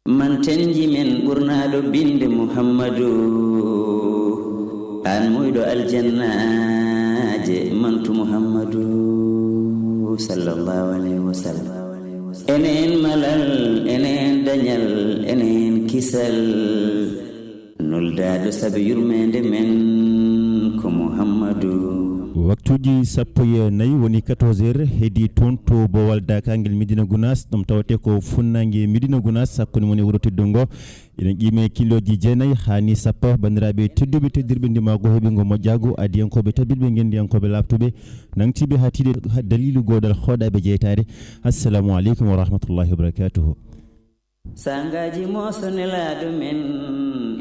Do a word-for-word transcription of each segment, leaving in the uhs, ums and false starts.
Man tenji men ɓurnaaɗo binde Muhammadu, aan muyɗo aljannaaje mantu Muhammadu, sallallahu alayhi wa sallam. Enen malal, enen dañal, enen kisal, nuldaaɗo sabi yurmeende men ko Muhammadu. Waktuuji sappo e nayi woni quatorze heures, heedi toon to Bowal Dakangel Medina Gounass, ɗum tawate ko funnaange Medina Gounass, hakkunde mon e wuro teddungo. Eɗen qiime kiloji jeenayi haa ni sappo. Banndiraaɓe tedduɓe, teddirɓe, ndimaagu heɓingo moƴƴaagu, adiyankooɓe tabitɓe, ngenndiyankooɓe laaɓtuɓe, nangtiiɓe haa tiiɗe, haa daliilu goodal, hooɗaaɓe jeytaade. Assalamu aleykum wa rahmatullahi wa barakatuhu. Sangaaji mooso nelaaɗo men,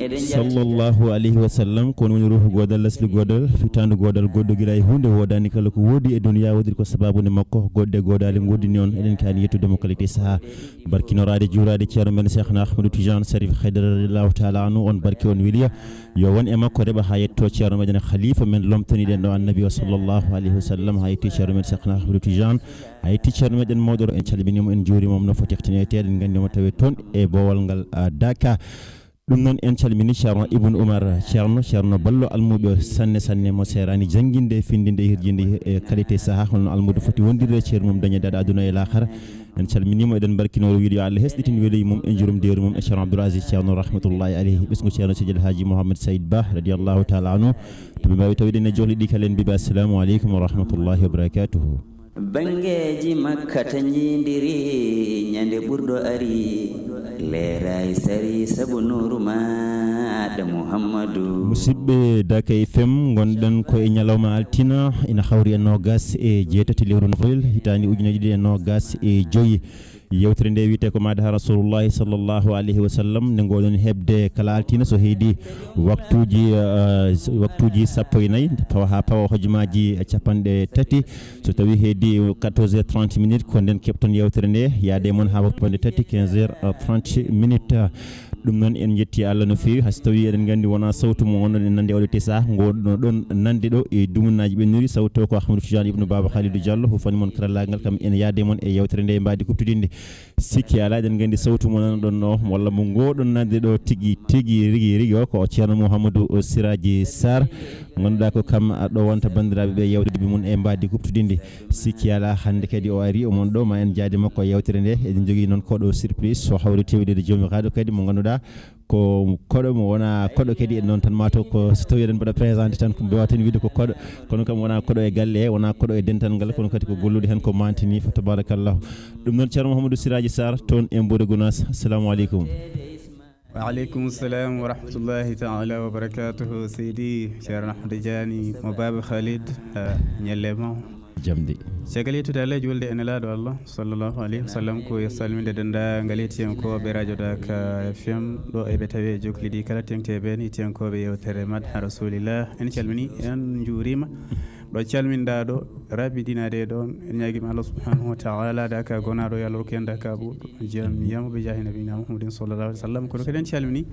eɗen njalti- Sallallahu alayhi wa sallam, ko woni ruuhu goodal, lasli goodal, fitaandu goodal, goɗɗo gila e huunde woodaani kala ko woodi e duniyaa woodiri ko sababu nde makko, goɗɗe goodaali ngoodini on, eɗen kaani yettude mo kala e sahaa. Barkinoraade, juuraade Ceerno men Cheikhna Ahmadou Tidiane Sarif Haydara radiyallahu taala anhu, on barke on weliya. Yo won e makko reɓa haa yetto Ceerno meɗen Khalifa men lomtaniɗen ɗo Annabi o sallallahu alayhi wa sallam, haa yetti Ceerno men Cheikhna Ahmadou Tidiane, haa yetti Ceerno meɗen mawɗo ɗo. En calminii mo, en njuuriima mo no foti, eɗen nganndi mo tawi toon e boowal ngal, a, Daka. Ɗum noon en calminii Ceerno Ibn Umar, Ceerno, Ceerno Ballo Almuuɓe o sanne, sanne mo seeraani jannginde, findinde, hirjinde e qualité sahaa, holno almuudo foti wondirde e ceerno mum dañeede aduna e laakhara. En calminii mo, eɗen mbarkinoo wiide yo Allah hesɗitin weluye mum e njurum deeru mum e Ceerno Abdoul Aziz Ceerno rahmatullahi alayhi, ɓesngu Ceerno Seydi El Hadji Mouhamed Saïd Bah radiyallahu taala anhu. To ɓe mbaawi tawiɗen e johli ɗi kala en mbiɓe assalamu aleykum wa rahmatullahi wa barakatuhu. Banngeeji Makka tanjindiri ñande ɓurɗo ari, leeray sari sabu nuuru maaɗa Muhammadu. Musidɓe Daka F M, ngonɗen ko e ñalawma altina, ina hawri e noogas e jeetati lewru novril, hitaande ujunere ɗiɗi e noogas e joyi. Yewtere nde wiyetee ko Madha Rasulullahi sallallahu alayhi wa sallam, nde ngoɗon heɓde kala altina so heedi waktuuji, eh, waktuuji sappo e nayi pawa haa pawa hojomaaji capanɗe tati. So tawi heedi quatorze heures trente minutes, ko nden keɓton yewtere nde, yaade e mon haa waktu capanɗe tati, quinze heures trente minutes. Ɗum noon en njetti Allah no feewi, hay so tawi eɗen nganndi wonaa sawtu mo wonno en nande oɗo tesa, ngoɗo ɗon nande ɗo e dumunaaji ɓennori, sawto ko Ahmadou Tidiane Ibn Baba Khalidou Diallo, hufani mon karallaagal kam en yaade mon e yewtere nde mbaadi kuɓtodinde. Sikki alaa, eɗen nganndi sawtu mo nanɗon o, walla mo ngoɗon nande ɗo tigi, tigi, rigi, rigi o, ko Ceerno Mouhamadou Siraji Sarr. Ngannduɗaa ko kam ɗowanta banndiraaɓe ɓe yewtere mum e mbaadi kuɓtodinde. Sikki alaa, hannde kadi o ari, o mon ɗo, ma en jaade makko e yewtere nde. Eɗen njogii noon koɗo surprise, so hawri tewde e joomi kaɗo kadi mo ngannduɗaa ko koɗo mo wona koɗo kadi en noon tan mataw ko so tawi eɗen mbaɗa présenté tan ko mbawaten wiide ko koɗo, kono kam wona koɗo e galle he, wona koɗo e dental ngal, kono kadi ko gollude heen ko mantini fa tabarakallahu. Ɗum noon Ceerno Mouhamadou Siraji Sarr toon e Mboure Gounass. Assalamu aleykum. Wa aleykum salam wa rahmatullahi taala wa barakatuhu, Seydi Ceerno Ahmad Diani mo Baba Khalid, eh, ñalle ma. Jamdi. Caggal yettude Allah, juulde e Nelaaɗo Allah sallallahu alayhi wa sallam, ko e salminde denndaangal yettiyankooɓe Radio Daka F M ɗo eɓe tawi e jokkoliɗi kala, teŋteɓe en yettiyankooɓe yewtere Madha Rasulillah. En calmini, en njuurima. Ɗo calminɗa ɗo, raɓɓiɗinaɗe ɗon, en ñaagima Allah subhanahu wa taala, Daka gonaaɗo, yo Allah rokku en Daka ɓuuɗɗo jam, yamu bi jahi nabina Muhammadin sallallahu alayhi wa sallam. Kono kadi en calmini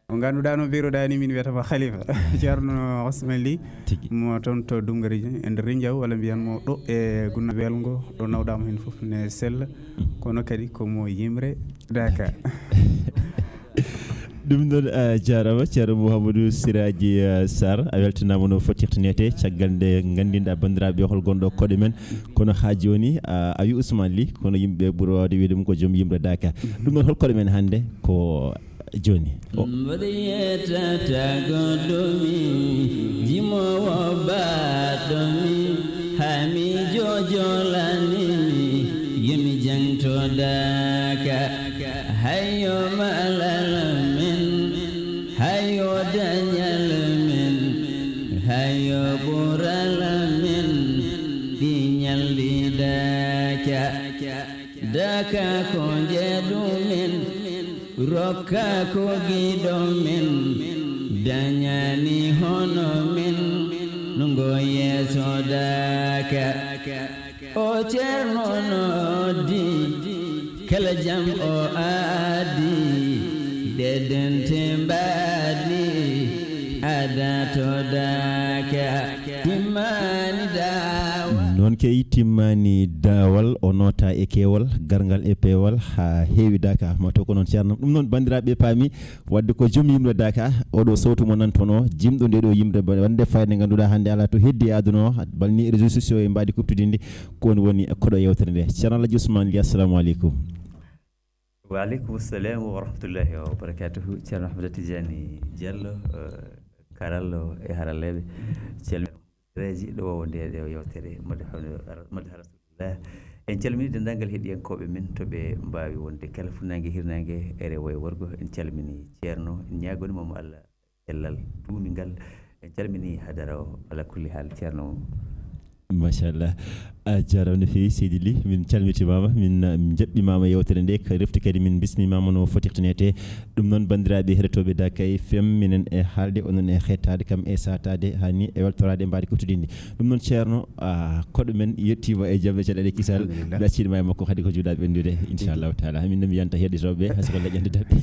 mo ngannduɗaa no mbiruɗaa ni, min wiyata mo Khalifa. Ceerno Ousmane Ly, tigi, mo toon to Dungari e nder Rinjaw, walla mbiyan mo ɗo e Gunna Welngo, ɗo nawɗaa mo heen fof ne sella, kono kadi ko mo yimre Daka. Ɗum noon, a jaaraama, Ceerno Mouhamadou Siraji, a, Sarr, a weltanaama no foti tektinoyte, caggal nde nganndinɗaa banndiraaɓe hol gonɗo koɗo men, kono haa jooni, a, a wi Ousmane Ly, kono yimɓe ɓuri waawde wiide ɗum ko joom yimre Daka. Ɗum noon, hol koɗo men hannde ko jooni o. Mboɗo yettata goɗɗo mi, jimoowo baɗɗo mi, haa mi jojolani mi, yo mi jaŋto Daka. Hayo malal men, hayo dañal men, hayo ɓural men, ɗi ñalɗi Daka. Daka ko njeɗu men, rokka ko giɗo men, dañani hono men, nungo yeeso Daka. O Ceerno noddi, kala jam o addi, ɗe dente mbaɗi, ada to Daka, timmani dawa. No On kay timmaani daawal, o noota e keewal, garngal e peewal, haa heewi daaka. Ma taw ko noon, Ceerno. Ɗum noon, banndiraaɓe, paami wadde ko joom yimre daaka, oɗo sawtu mo nantono, jimɗo nde ɗo yimre, ba-, wonde fayde ngannduɗaa hannde alaa to heddi e aduna o, balni réseaux sociaux e mbaadi kuɓtodinɗi, ko woni woni koɗo yewtere nde. Ceerno Alhaji Ousmane Ly, assalamu aleykum. Wa aleykum salam wa rahmatullahi wa barakatuhu. Ceerno Ahmada Tidiani Diallo, eh, karallo e haralleeɓe. Ceerno reji ɗo wawo nde ɗo yewtere Madha, Madha Rasulillah. En calmini denndaangal heɗiyankooɓe men to ɓe mbaawi wonde kala fuɗnaange hirnaange e rewo e worgo. En calmini Ceerno, en ñaagoni mo mo Allah cellal duumingal. En calmini hadara o, ala kulli haal, Ceerno. Machallah. A jarama no feewi, seydi Ly. Min calmitimama, min, uh, min jaɓɓimama yewtere nde, ka refti kadi min bismimama no fotirtinete. Ɗum noon, banndiraaɓe heɗotooɓe Dakar F M, minen e haalde, onon e hettaade, kam e saataade, hani e weltoraade e mbaadi kuɓtodinɗi. Ɗum noon, Ceerno, ah, koɗo men yettiima e jam e caɗeele kisal. Alhamdulillah. Mi accii ma e makko, kadi ko juuɗa ɓenndude, inchallahu taala. Min no mi yanta heɗotooɓe, hay so ko leƴƴande daɓɓi.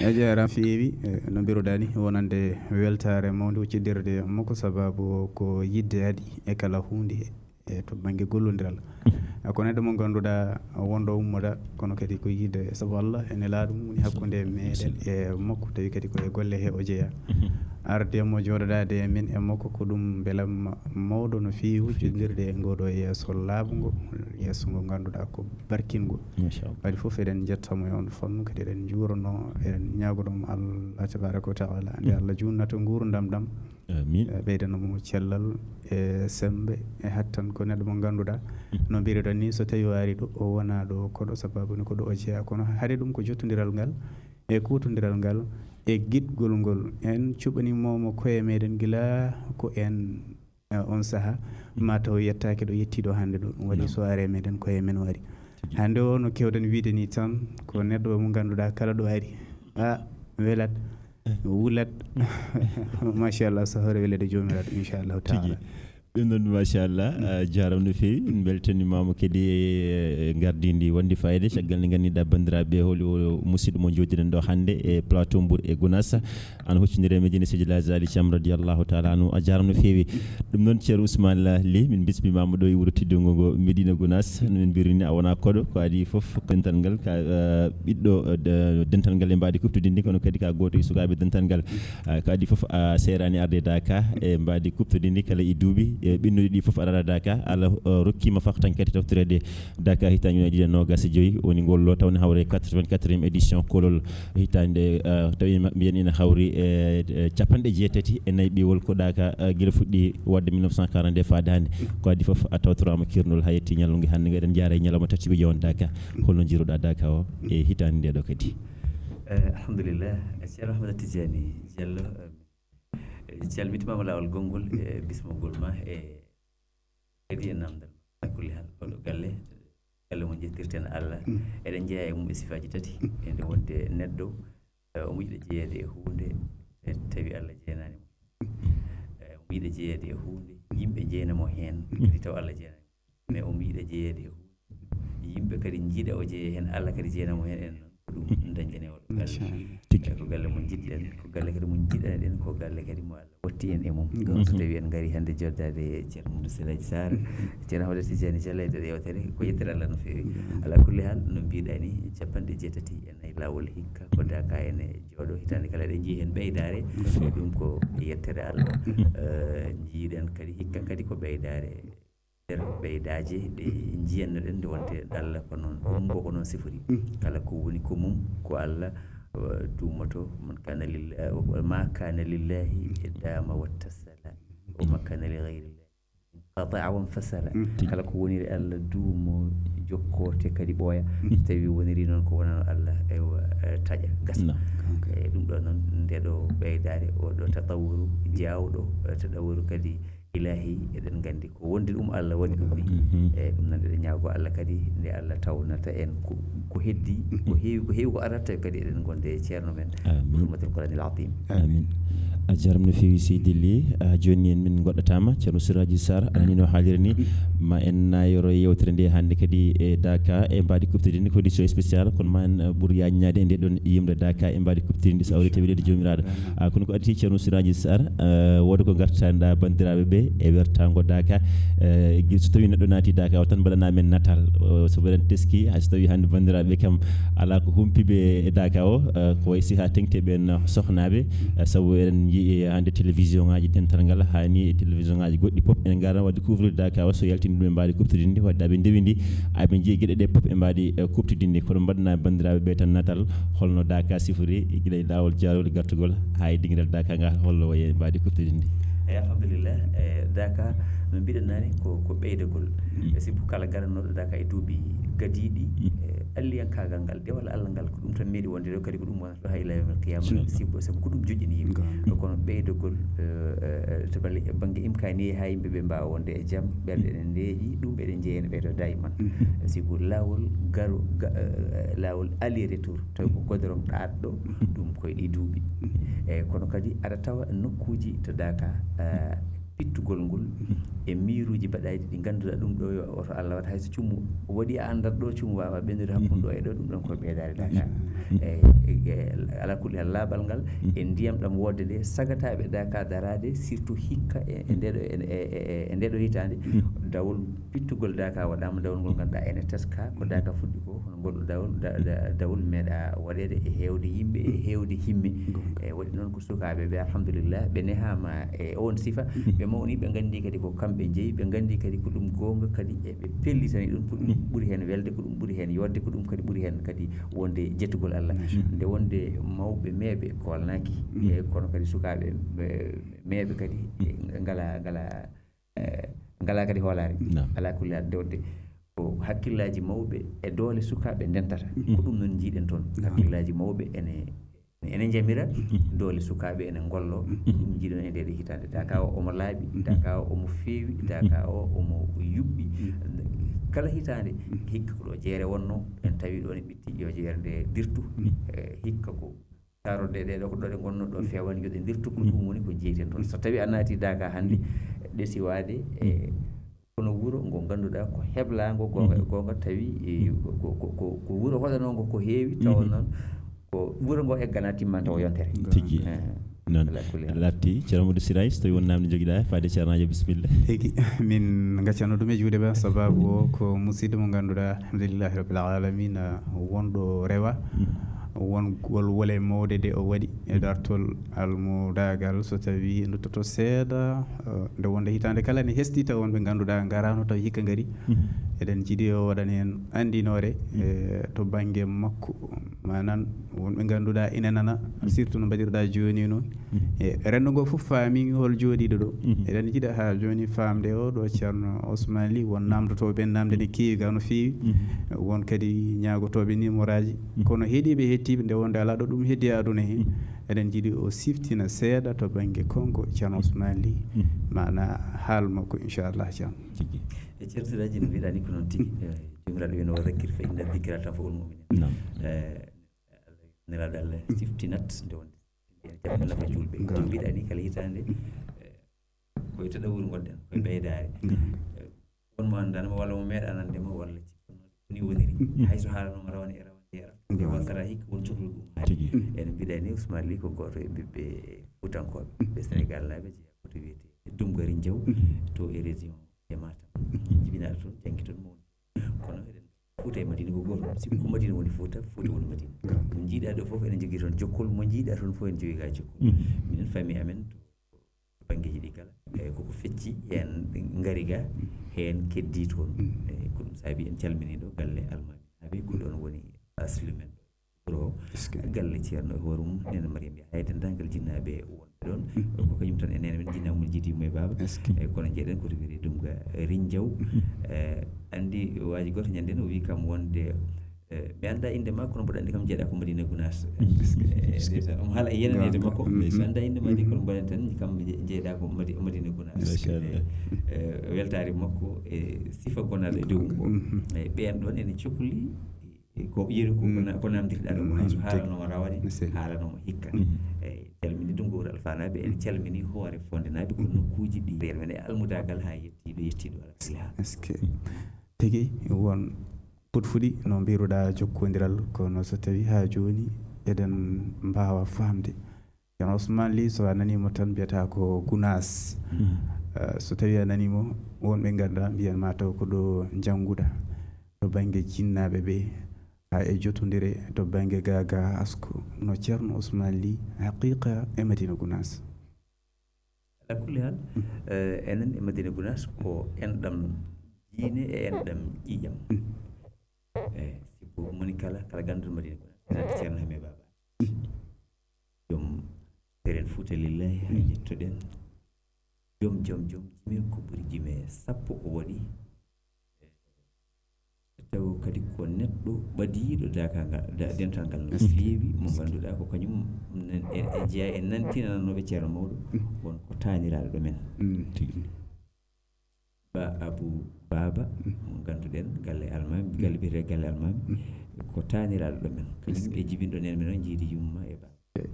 A jarama feewi, eh, no mbiruɗa ni, wonande weltaare mawnde, huccidirde e makko, sababu ko yidde aadi e kala huunde e to bannge gollondiral. Ko neɗɗo mo ngannduɗaa wonɗo ummoda, kono kadi ko yiide sabu Allah e nelaaɗo mum woni hakkunde meɗen e makko, tawi kadi ko e golle he o jeyaa. Arde mo jooɗodaade e min e makko, ko ɗum mbelamma mawɗo no feewi huccodirde e ngoɗo yeeso laaɓngo, yeeso ngo ngannduɗaa ko barkingo. Machallah. Waɗi fof eɗen njettamo e on fannu, kadi eɗen njuurano, eɗen ñaagoɗo mo Allah tabaraka wa taala, nde Allah junnata nguurndam ɗam. Amin. Eh, ɓeydana mo cellal e semmbe e hattan, ko neɗɗo mo ngannduɗaa, no mbiruɗen ni, so tawi o ari ɗo, o wona ɗo koɗo, sababu ni ko ɗo o jeyaa, kono haade ɗum ko jottondiral ngal e kuutondiral ngal e giɗgol ngol. En cuɓanimomo koye meɗen gila ko en, eh, on saha, ma taw yettaaki ɗo yettiɗo hannde ɗo. Ɗum waɗi so are meɗen koye men o ari. Hannde o no kewɗen wiide ni tan, ko neɗɗo mo ngannduɗaa kala ɗo ari, a welat, wulat. Machallah, so hoore welede Joomiraaɗo, inchallahu taala. Tigi. Ɗum noon, machallah, a jarama no feewi. En mbeltanimaama kadi e, e ngardiindi wonde fayida. Caggal nde nganndiɗaa banndiraaɓe, holi o musidɗo mo jooɗiɗen ɗo hannde e plateau Mbour e Gounass. Ana huccondire e Médina Seydi El Hadji Ali Thiam radiyallahu taala anhu. A jarama no feewi. Ɗum noon, Ceerno Ousmane Ly, min bismimaama ɗo e wuro teddungo ngo Médina Gounass. No min mbiruni, a wona koɗo, ko adii fof ko dental ngal, ka, eh, ɓiɗɗo, eh, de-, dental ngal e mbaadi kuɓtodinɗi, kono kadi ka gooto e sukaaɓe dental ngal. Ah, ko adii fof a seeraani arde Daaka e mbaadi kuɓtodinɗi kala e duuɓi, e ɓennuɗi ɗi fof a ara Daaka. Allah, eh, rokkiima faqat tan kadi tawtoreede Daaka hitaande ujunere ɗiɗi e noogaas e joy, woni ngol lo tawne hawre quatre-vingt-quatrième édition Kolol hitaande, eh, tawi ma-, mbiyen ina hawri e, e capanɗe jeetati e nayi ɓiwol ko Daaka, eh, gila fuɗɗi waɗde mille neuf cent quarante-deux faade hannde. Ko adii fof a tawtoraama kirnol haa yetti ñalawma hannde, eɗen njaara e ñalawma tati ɓe ƴeewan Daaka. Holno njiiruɗaa Daaka o e hitaande nde ɗo kadi? Eh, alhamdulillah. Eh, Ceerno Ahmada Tidiani Diallo, eh, eh, calmitimaama laawol gonngol, eh, bismogol ma, e kadi e namdal ma. Ala kulli haal, oɗo galle, galle mo njettirten Allah. Mm. Eɗen jeyaa e mum e sifaaji tati. Mm. E nde wonde neɗɗo, eh, omo yiɗa jeyeede e huunde, e tawi Allah jeyanaani mo. Eh, omo yiɗa jeyeede e huunde, yimɓe njeyna mo heen, kadi taw Allah jeyanaani mo. Mais omo yiɗa jeyeede e huunde, yimɓe kadi njiɗa o jeeya heen, Allah kadi jeyna mo heen, en noon. Ko ɗum dañɗen e oɗo galle. Machallah. Tigi. Eh, ko galle mo njiɗɗen, ko galle kadi mo njiɗaneɗen, ko galle kadi mo Allah watti en e mum. Mm. Donc, so tawi en ngari hannde joddaade e Ceerno Mamadou Siraji Sarr, Ceerno Ahmada Tidiani Diallo e nder yewtere, ko yettere Allah no feewi. Mm. Ala kulli haal, no mbiɗa ni, capanɗe jeetati e nayi laawol hikka, ko Daaka ene jooɗo, hitaande kala eɗen njii heen ɓeydaare, ɗum ko yettere Allah. Mm. Eh, njiiɗen kadi hikka kadi ko ɓeydaare nder ɓeydaaje ɗe njiyannoɗen nde wonde Allah ko noon, ko mum ko noon sifori. Mm. Kala ko woni ko mum, ko Allah, eh, duumoto, man kana lil-, eh, ma kana lillahi dama wattasala, wa ma kana li ghayrillahi qata'a wanfasala. Mm. Kala ko woniri Allah duumo, jokkoo te kadi ɓooya. Mm. Tawi woniri noon ko wonano Allah, eywa, eh, taƴa, gasa. No. Ok. Eh, ɗum ɗo noon, nde ɗo ɓeydaare, o ɗo tatawuru jaawɗo, eh, tatawuru kadi ilaahi, eɗen nganndi ko wonde ɗum Allah waɗi ɗum ni. Mhm. Eyyi, ɗum noon eɗen ñaago Allah kadi nde Allah tawnata en ko, ko heddi, ko heewi, ko heewi ko arata, tawi kadi eɗen ngonde e ceerno men, amin, bi hurmatil Qur'anil azim. Amin. A jarama no feewi seydi Ly. Ah, jooni en min goɗɗatama Ceerno Siraji Sarr, a nani no haaliri ni. Ma en nayoro yewtere nde hannde kadi e Daka e mbaadi kuɓtodinndi, ko édition spéciale, kono ma en, ah, ɓur yaññade e nde ɗon yimre Daka e mbaadi kuɓtodinndi, so awri tawi leydi joomiraaɗo. Ah, kono ko addi Ceerno Siraji Sarr, ah, wooda ko gartanɗa banndiraaɓe ɓe e wertago Daka, eh, gila so tawi neɗɗo naati Daka o tan mbaɗana men natal, o, so mbaɗen teski, hay so tawi hannde banndiraaɓe kam ala ko humpi ɓe e Daka o, eh, ko wayi si ha tengti ɓen sohnaɓe, eh, sabu eɗen njiɗi hannde télévision ngaji dental ngal, hani e télévision ngaji goɗɗi pop ene gara wadde couvrir Daka o, so yaltini ɗum e mbaadi kuɓtodinndi, wadde aɓe ndewindi, aɓe njiya geɗe ɗe pop e mbaadi, eh, kuɓtodinndi, kono mbaɗana banndiraaɓe ɓe tan natal, holno Daka sifori, gila e laawol jaarol gartugol, ha e dingiral Daka ngal, holno wayi e mbaadi kuɓtodinndi? Eyi, alhamdulillah. E, Daka, no mbiɗen nani, ko, ko ɓeydagol. E sibu kala garannoɗo Daka e duuɓi gadiiɗi, e, alliyankaagal ngal, dewal Allah ngal, ko ɗum tan meeɗi wonde ɗo, kadi ko ɗum wonata ɗo haa ila yawmil qiyama. Inchallah. Sibu, sabu ko ɗum joƴƴini yimɓe. Kono ɓeydagol, e, e, e, to balle, bannge imkaani haa yimɓe ɓe mbaawa wonde e jam, ɓerɗe ɗe ndeeƴi, ɗum eɗen jeeya ene ɓeydo daiman. Sibu laawol garo, ga-, e, e, laawol aller retour, tawi ko godorong ɗaatɗo, ɗum koye ɗi duuɓi. E, kono kadi aɗa tawa nokkuuji to Daka, e, pittugol ngol e miiruuji baɗaaɗi ɗi ngannduɗaa ɗum ɗo yo oto Allah waɗ hay so cuumu waɗi a anndat ɗo cuumu waawa ɓennude hakkunde ɗo e ɗo, ɗum ɗon koye ɓeydaade Daka. E, e, e, ala kulli hal laaɓal ngal e ndiyam ɗam woodde nde sagataaɓe Daka daraade surtout hikka e, e ndeɗo, e, e, e, e ndeɗo hitaande dawol pittugol Daka waɗaama, dawol ngol ngannduɗaa ene teska ko Daka fuɗɗi ko, hono ngol ɗo dawol, da-, da-, dawol meeɗa waɗeede e heewde yimɓe, e heewde himme. E waɗi noon ko sukaaɓe ɓe, alhamdulillah, ɓe nehaama e oon sifa, ɓe mawni, ɓe nganndi kadi ko kamɓe njeyi, ɓe nganndi kadi ko ɗum goonga kadi, e ɓe pellitani ɗum, ko ɗum ɓuri heen welde, ko ɗum ɓuri heen yooɗde, ko ɗum kadi ɓuri heen kadi wonde jettugol Allah. Nde wonde mawɓe meeɓe koolnaaki, e kono kadi sukaaɓe, e, meeɓe kadi, e, ngala, ngala, eh, ngalaa kadi hoolaare. Naam. Alaa kulli haal, dewde ko hakkillaaji mawɓe e doole sukaaɓe ndentata. Ko ɗum noon njiiɗen toon. Naam. Hakkillaaji mawɓe ene, ene njamira, doole sukaaɓe ene ngollo. Ko ɗum njiiɗen e ndeeɗo hitaande. Daka o omo laaɓi, Daka o omo feewi, Daka o omo yuɓɓi. Kala hitaande, hikka ko ɗo jeere wonnoo, en tawi ɗo ne ɓitti, yo jeere nde dirtu. Eh, hikka ko Taarorde ɗe ɗo ko ɗo ɗe ngonno ɗo feewani, yo ɗe ndirtu, ko ɗum woni ko jeyten toon. So tawi a naati Daka hannde, ɗe siwaade e kono wuro ngo ngannduɗaa ko heblaango goonga e goonga, tawi, e, ko, ko, ko, ko wuro hoɗanoongo ko heewi, tawa noon ko wuro ngo eggana timma tawa yontere. Tigi. Eh, noon. Ala kulli haal. Laɓti, Ceerno Amadou Siray, so tawi won namde jogiɗa, faade Ceerno Ajo, bisimilla. Tigi, min ngaccanno ɗum e juuɗe ma, sababu o ko musidɗo mo ngannduɗaa, alhamdulillahi rabbil alamina, wonɗo rewa, wongol wole mawde de o waɗi e dartol almudagal, so tawi en duttoto seeɗa, eh, nde wonde hitaande kala ne hesti taw wonɓe ngannduɗaa ngaraano taw hikka ngari. Eɗen jiɗi o waɗani en anndinoore, eh, to bannge makko, manan wonɓe ngannduɗaa ina nana, surtout no mbaɗirɗa jooni noon. E renndo ngo fof faami hol jooɗiiɗo ɗo. Eɗen jiɗa haa jooni faamde o ɗo Ceerno Ousmane Ly, won namdotooɓe en namde ne keewi ga no feewi. Won kadi ñaagotooɓe numéroji. Kono heɗiiɓe hettiiɓe nde wonde alaa ɗo ɗum heddi e aduna he. Eɗen jiɗi o siftina seeɗa to bannge konko Ceerno Ousmane Ly. Maana haal makko, inchallah, Ceerno. Tigi. E Ceerno Siraji no mbiɗa ni ko noon tigi. Eh, Joomiraaɗo wiino: "Wa zakkir fa inna zikra tanfa'ul mu'minin." Naam. Eh, Nelaaɗo Allah siftinat nde wonde ene jaɓa nafa juulɓe. Ɗum mbiɗa ni kala hitaande, eh, koye taɗawuru ngonɗen, koye ɓeydaare. Eh, won mo anndanma walla mo meeɗa nande ma walla cikkanno ni woniri. Hay so haalanooma rawane e rawane e rawane. E wakkata hikka won cohluɗo ɗum haali. Tigi. Ene mbiɗa ni Ousmane Ly ko gooto e ɓiɓɓe Fuutankooɓe, ɓe Senegal naaɓe jeeya koto wiyetee Dumgari Jaw, to e région de Matam. Jibinaaɗo toon, janngi toon, mawni. Kono eɗen Fuuta e Madina ko gootum. Si ko Madina woni Fuuta, Fuuta woni Madina. Mo njiiɗaa ɗo fof ene jogii toon jokkol, mo njiiɗaa toon fof ene jogii ga jokkol. Minen famille amen to banngeeji ɗi kala, e koko fecci heen ngari ga, heen keddii toon. E ko ɗum saabi en calminii ɗo galle almaami naaɓe, ko ɗoon woni asli men ɗo. Wuro o. Galle Ceerno e hoore mum, Neene Mariam Yahya, e denndaangal jinnaaɓe wonɓe ɗoon. Ko kañum tan e neene men, jinnaaɓe mum jiidi mo e baaba. E kono njeeɗen ko to wiyetee Dumga Rinjaw. E, anndi waaji gooto ñande no wii kam wonde, e, mi anndaa innde ma, kono mboɗo anndi kam jeeɗa ko Madina Gunaas. E, ndeysaan, omo haala e yenaneede makko. Mi anndaa innde ma de, kono mboɗo anndi tan kam je-, jeeɗa ko Madi-, Madina Gunaas. E, e, weltaare makko e sifa gonaaɗo e dow mum. E, ɓeen ɗoon ene cokli. Ko yeru ko, ko na-, ko namdirɗaa ɗum, hay so haalanooma rawane, haalanooma hikka. Eyi, calmini ɗum gowral. Fanaaɓe, en calminii hoore Fondenaaɓe ko nokkuuji ɗi. Yermande e almudaagal haa yettii ɗo yettii ɗo, alhamdulillah. Est-ce que tigi won puɗfuɗi no mbiruɗaa jokkondiral, kono so tawii haa jooni eɗen mbaawa faamde? Ceerno Ousmane Ly, so a nanii mo tan mbiyata ko Gunaas. Eh, so tawii a nanii mo, won ɓe ngannduɗaa mbiyan ma taw ko ɗo njannguɗaa to bannge jinnaaɓe ɓe, haa e jotondire to bannge gaaga asko no Ceerno Ousmane Ly haqiqa e Madina Gunaas. Ala kulli hal, eh, enen e Madina Gunaas ko enɗam diine e enɗam ƴiiƴam. Eh, sibu moni kala, kala gannduɗo Madina Gunaas, enen Ceerno Hammet Baba. Joom Peren Fuuta lillahi, haa jettoɗen. Joom, joom, joom, jime ko ɓuri jime sappo o waɗi. Taw kadi ko neɗɗo ɓadiiɗo daakangal, da-, dental ngal no feewi, mo ngannduɗaa ko kañum nan-, e, e jeyaa e nantinanooɓe Ceerno Mawɗo, won ko taaniraaɗo ɗo men. Tigi. Ba Abu Baaba, mo ngannduɗen, galle Almaami, galle biyetee galle Almaami, ko taaniraaɗo ɗo men. Kañum e jibinɗo neen men on, jiidi yumma e baaba.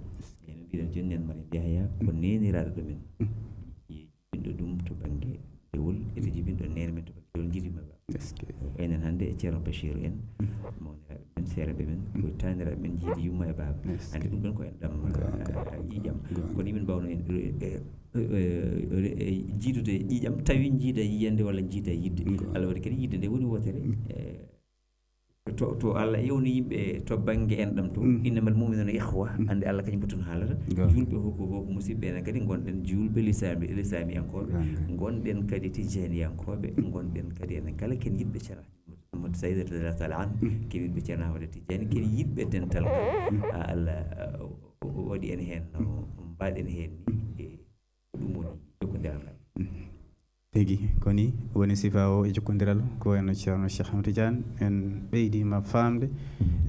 Ene mbiɗen jooni neen Mariam Yahya, ko neeniraaɗo ɗo men. Jibinɗo ɗum to bannge dewol, ene jibinɗo neen men to bannge dewol, jiidi yumma e baaba. Enen hannde e Ceerno Bachir en, mawniraaɓe men, seereɓe men, ko taaniraaɓe men, jiidi yumma e baaba. Anndi ɗum ɗon ko en ɗam, ah, ƴiiƴam. Kono yimɓe mbawno en, eh, eh, eh, eh, jiidude ƴiiƴam, tawi jiida yiyannde walla jiida yiɗde. Allah waɗi kadi yiɗde nde woni wootere. Eh, to, to Allah ewni yimɓe to bannge enɗam to, innamal mu'minuna ikhwa, anndi Allah kañum ko toon haalata. Juulɓe ko, ko, ko musidɓe, enen kadi ngonɗen juulɓe lislaami, lislaamiyankooɓe, ngonɗen kadi tijjaaniyankooɓe, ngonɗen kadi enen kala ken yiɗɓe Ceerno Ahmadu Sayd radiyallahu taala anhu, ken yiɗɓe Ceerno Ahmada Tijjaani, ken yiɗɓe dental ngal. Ah, Allah, ah, o, o, o waɗi en heen no mbaaɗen heen ni, e ko ɗum woni jokkondiral ngal. Tigi, ko ni woni sifa o e jokkondiral, ko wayno Ceerno Cheikh Ahmed Tidiane, en ɓeydiima faamde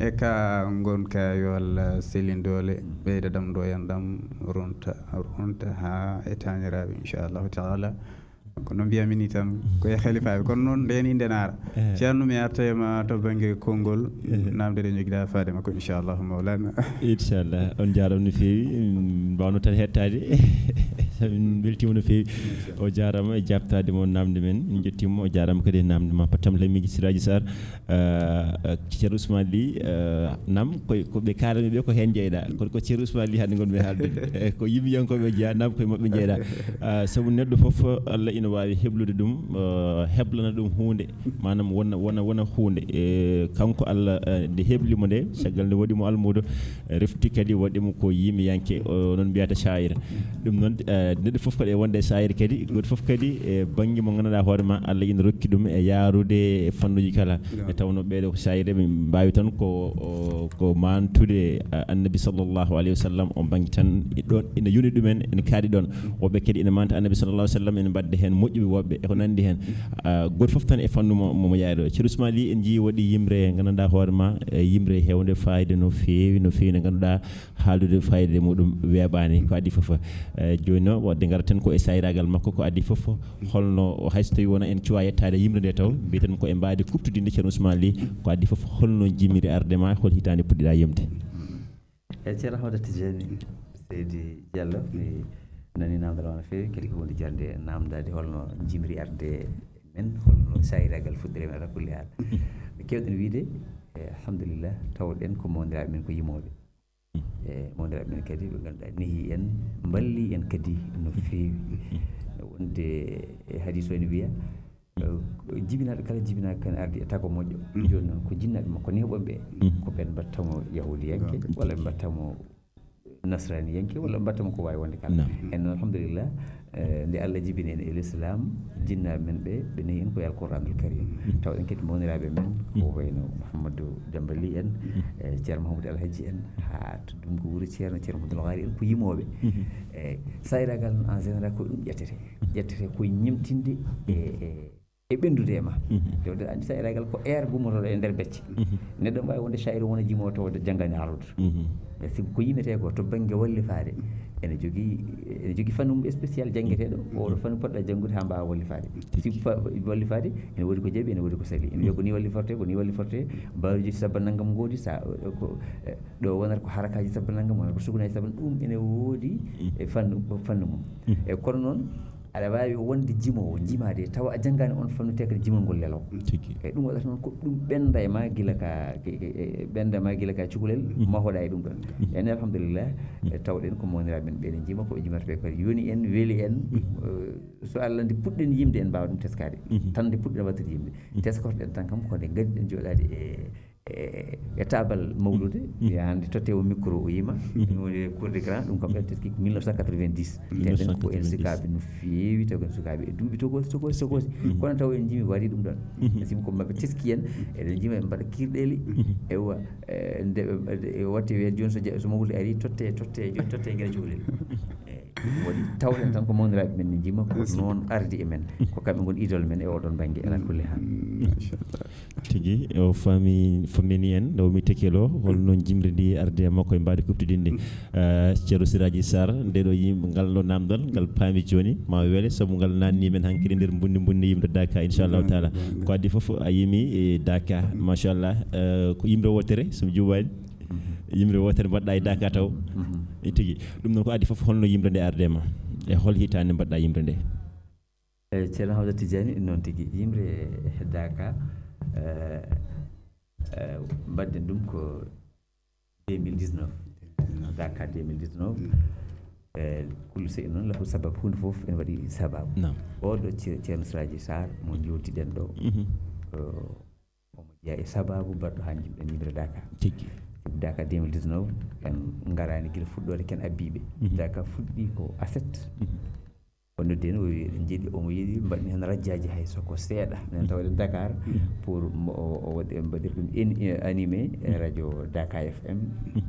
e ka ngonka yo Allah sellin doole, ɓeyda ɗam ɗo en ɗam ronta, ronta haa e taaniraaɓe, inchallahu taala. Ko no mbiyami ni tan, ko e halifaaɓe, kono noon ndeen inde naara. Eh. Ceerno, mi arta e ma to bannge konngol, eh, naamnde ɗe njogiɗaa faade makko, inchallahu mawlana. Inchallah, on njaaraama no feewi, mm, mbawno tan hettaade. Min mbeltiima no feewi. O jaaraama e jaabtaade mo naamnde men. Min njettiima mo, o jaaraama kadi e naamnde ma. Pattam Lamiji Siraaji Sarr, eh, eh, Ceerno Ousmane Ly, eh, naam, koye, ko ɓe kaalami ɓe ko heen njeyɗaa. Kono ko Ceerno Ousmane Ly hannde ngonmi haalde. Eh, ko yimɓe yankooɓe jeyaa, naam, koye maɓɓe njeyɗaa. Eh, sabu neɗɗo fof, Allah ina waawi heblude ɗum, eh, heblana ɗum huunde. Maanaam wona, wona, wona huunde. Eh, kanko Allah, eh, nde hebli mo nde, caggal nde waɗi mo almuudo, refti kadi waɗi mo ko yimiyanke, o noon mbiyata shayir. Ɗum noon, eh, neɗɗo fof kadi e wonde e shayir kadi, gooto fof kadi e bannge mo ngannduɗaa hoore ma, Allah ina rokki ɗum e yaarude e fannuuji kala. Nde tawnoo ɓeeɗo ko shayir, ɓe mbaawi tan ko, o, ko mantude, eh, Annabi sallallahu alayhi wa sallam, on bannge tan e ɗoon ina yoni ɗumen, ina kaaɗi ɗoon. Woɓɓe kadi ina manta Annabi sallallahu alayhi wa sallam, ina mbaɗde heen moƴƴuɓe woɓɓe, e ko nanndi heen. Ah, gooto fof tan e fannu mo, mo, mo yaawi ɗo. Ceerno Ousmane Ly, en njiyii waɗi yimre, nganndanɗaa hoore ma, e yimre heewnde faayida no feewi, no feewi, nde ngannduɗaa haaldude faayida e muɗum weeɓaani. Ko adii fof, eh, jooni noon, waɗde ngarten ko e saayiraagal makko, ko adii fof, holno, hay so tawii wonaa en cuwaa yettaade yimre nde taw, mbiyeten ko e mbaadi kuɓtodinndi Ceerno Ousmane Ly, ko adii fof, holno jimmiri arde ma, hol hitaande puɗɗiɗaa yimde? Eey, Ceerno Ahmada Tijjaani, Seydi Diallo, mi nanii naamndal ma no feewi, kadi ko huunde jarnde naamndaade holno jimmiri arde men, holno saayiraagal fuɗɗiri men, ala kulli haal. No keewɗen wiyde, e, alhamdulillah, tawɗen ko mawniraaɓe men ko yimooɓe. E, mawniraaɓe men kadi ɓe ngannduɗaa nehii en, mballii en kadi no feewi. No wonde e hadiis o ene wiya, Eh, jibinaaɗo kala jibinaaɗo kan ardi e tago moƴƴo. Jooni noon ko jinnaaɓe makko neeɓooɓe ɓe, ko ɓen mbaɗta mo yahuudiyanke, walla ɓe mbaɗta mo nasraniyanke, walla ɓe mbaɗta mo ko waawi wonde kala. En noon, alhamdulillah, eh, nde Allah jibini en e l'islam, jinnaaɓe men ɓe, ɓe nehi en ko e Alquranul Karim. Taw en kadi mawniraaɓe men, ko wayno Mouhamadou Demba Ly en, eh, Ceerno Mahamadou Alhaji en, haa to ɗum ko wuro Ceerno, Ceerno Mahamadou Alhaji en, ko yimooɓe. Eh, saayiraagal noon, en général, ko ɗum ƴettete. Ƴettete ko ñemtinde e, e, e ɓenndude e ma. Te wonde anndi sa e ragal ko air gummotooɗo e nder becce. Neɗɗo waawi wonde shayir wona jimowo tawa janngaani arlude. E sibu ko yimetee ko to bannge wallifaade, ene jogii, ene jogii fannu mum spécial janngeteeɗo, oɗo fannu poɗɗa janngude haa mbaawa wallifaade. Sibu fa-, wallifaade, ene woodi ko jaɓi, ene woodi ko sali. Ene wiya ko ni walliforte, ko ni walliforte, baaruji sabba nanngam ngoodi, sa, ko, eh, ɗo wonata ko harakaaji sabba nanngam, wonata ko sukunaaji sabba, ɗum ene woodi e fannu, fannu mum. E kono noon, aɗa waawi wonde jimoowo, jimaade, tawa a janngaani on fannu te kadi jimol ngol lelo. Tigi. E ɗum waɗata noon ko ɗum ɓennda e ma gila ka, ke-, ke-, e ɓennda ma gila ka cukalel, mahoɗa e ɗum ɗon. En alhamdulillah, e tawɗen ko mawniraaɓe men ɓe ene jima, ko ɓe jimata ɓe kadi yoni en, weli en. Eh, so Allah nde puɗɗen yimde en mbaawa ɗum teskaade. Tan nde puɗɗen wattude yimde. Teskorɗen tan kam ko nde ngaddiɗen jooɗaade e, e, e taabal mawlude. Yaa hannde totte o micro o yima. Ɗum woni cour de grand, ɗum kam en teski ko mille neuf cent quatre-vingt-dix. Te nden ko en sukaaɓe no feewi, taw ko en sukaaɓe e duuɓi tokosi, tokosi, tokosi. Kono taw en jimi waɗi ɗum ɗon. Sibu ko maɓɓe teski en, eɗen jima en mbaɗa kirɗeeli. Ewa, e, nde, e, watte wiyeede jooni so ja-, so mawlude ari, totte, totte, jooni totte ngel cukalel. Eyi, ɗum waɗi tawɗen tan ko mawniraaɓe men ne njima, ko noon ardi e men. Ko kamɓe ngoni idole men e oɗon bannge, ala kulli haal. Machallah. Tigi, o faami, fammini en, ɗo mi tekelo, holno jimri ndi ardi e makko e mbaadi kuɓtidinndi. Eh, Ceerno Siraaji Sarr, nde ɗo yim-, ngal ɗo namdal, ngal paami jooni, ma wele, sabu ngal nanni men hankadi nder bunndi bunndi yimre Daka, inchallahu taala. Ko addi fof a yimi e Daka, machallah, eh, ko yimre wootere, so mi juumaani. Yimre wootere mbaɗɗa e Daka taw. E tigi. Ɗum noon ko addi fof holno yimre nde arde ma? E hol hitaande mbaɗɗa yimre nde? E Ceerno Hamza Tijani, noon tigi. Yimre Daka, eh, eh, mbaɗden ɗum ko deux mille dix-neuf. Daka deux mille dix-neuf. Eh, kullu sey noon lahu sabab, huunde fof ene waɗi sababu. Naam. Oɗo Ce-, Ceerno Siraaji Sarr mo njewtiɗen ɗo. Eh, omo jeyaa e sababu mbaɗɗo haa jimɗen yimre Daka. Tigi. Daka deux mille dix-neuf, en ngaraani gila fuɗɗoode ken abbiiɓe. Daka fuɗɗi ko aset. O noddi en, o wi eɗen njeɗi, omo yiɗi mbaɗen heen rajjaaji hay so ko seeɗa. Enen tawa eɗen Dakar pour mo o, o waɗi, en mbaɗir ɗum en, eh, animé e radio Daka F M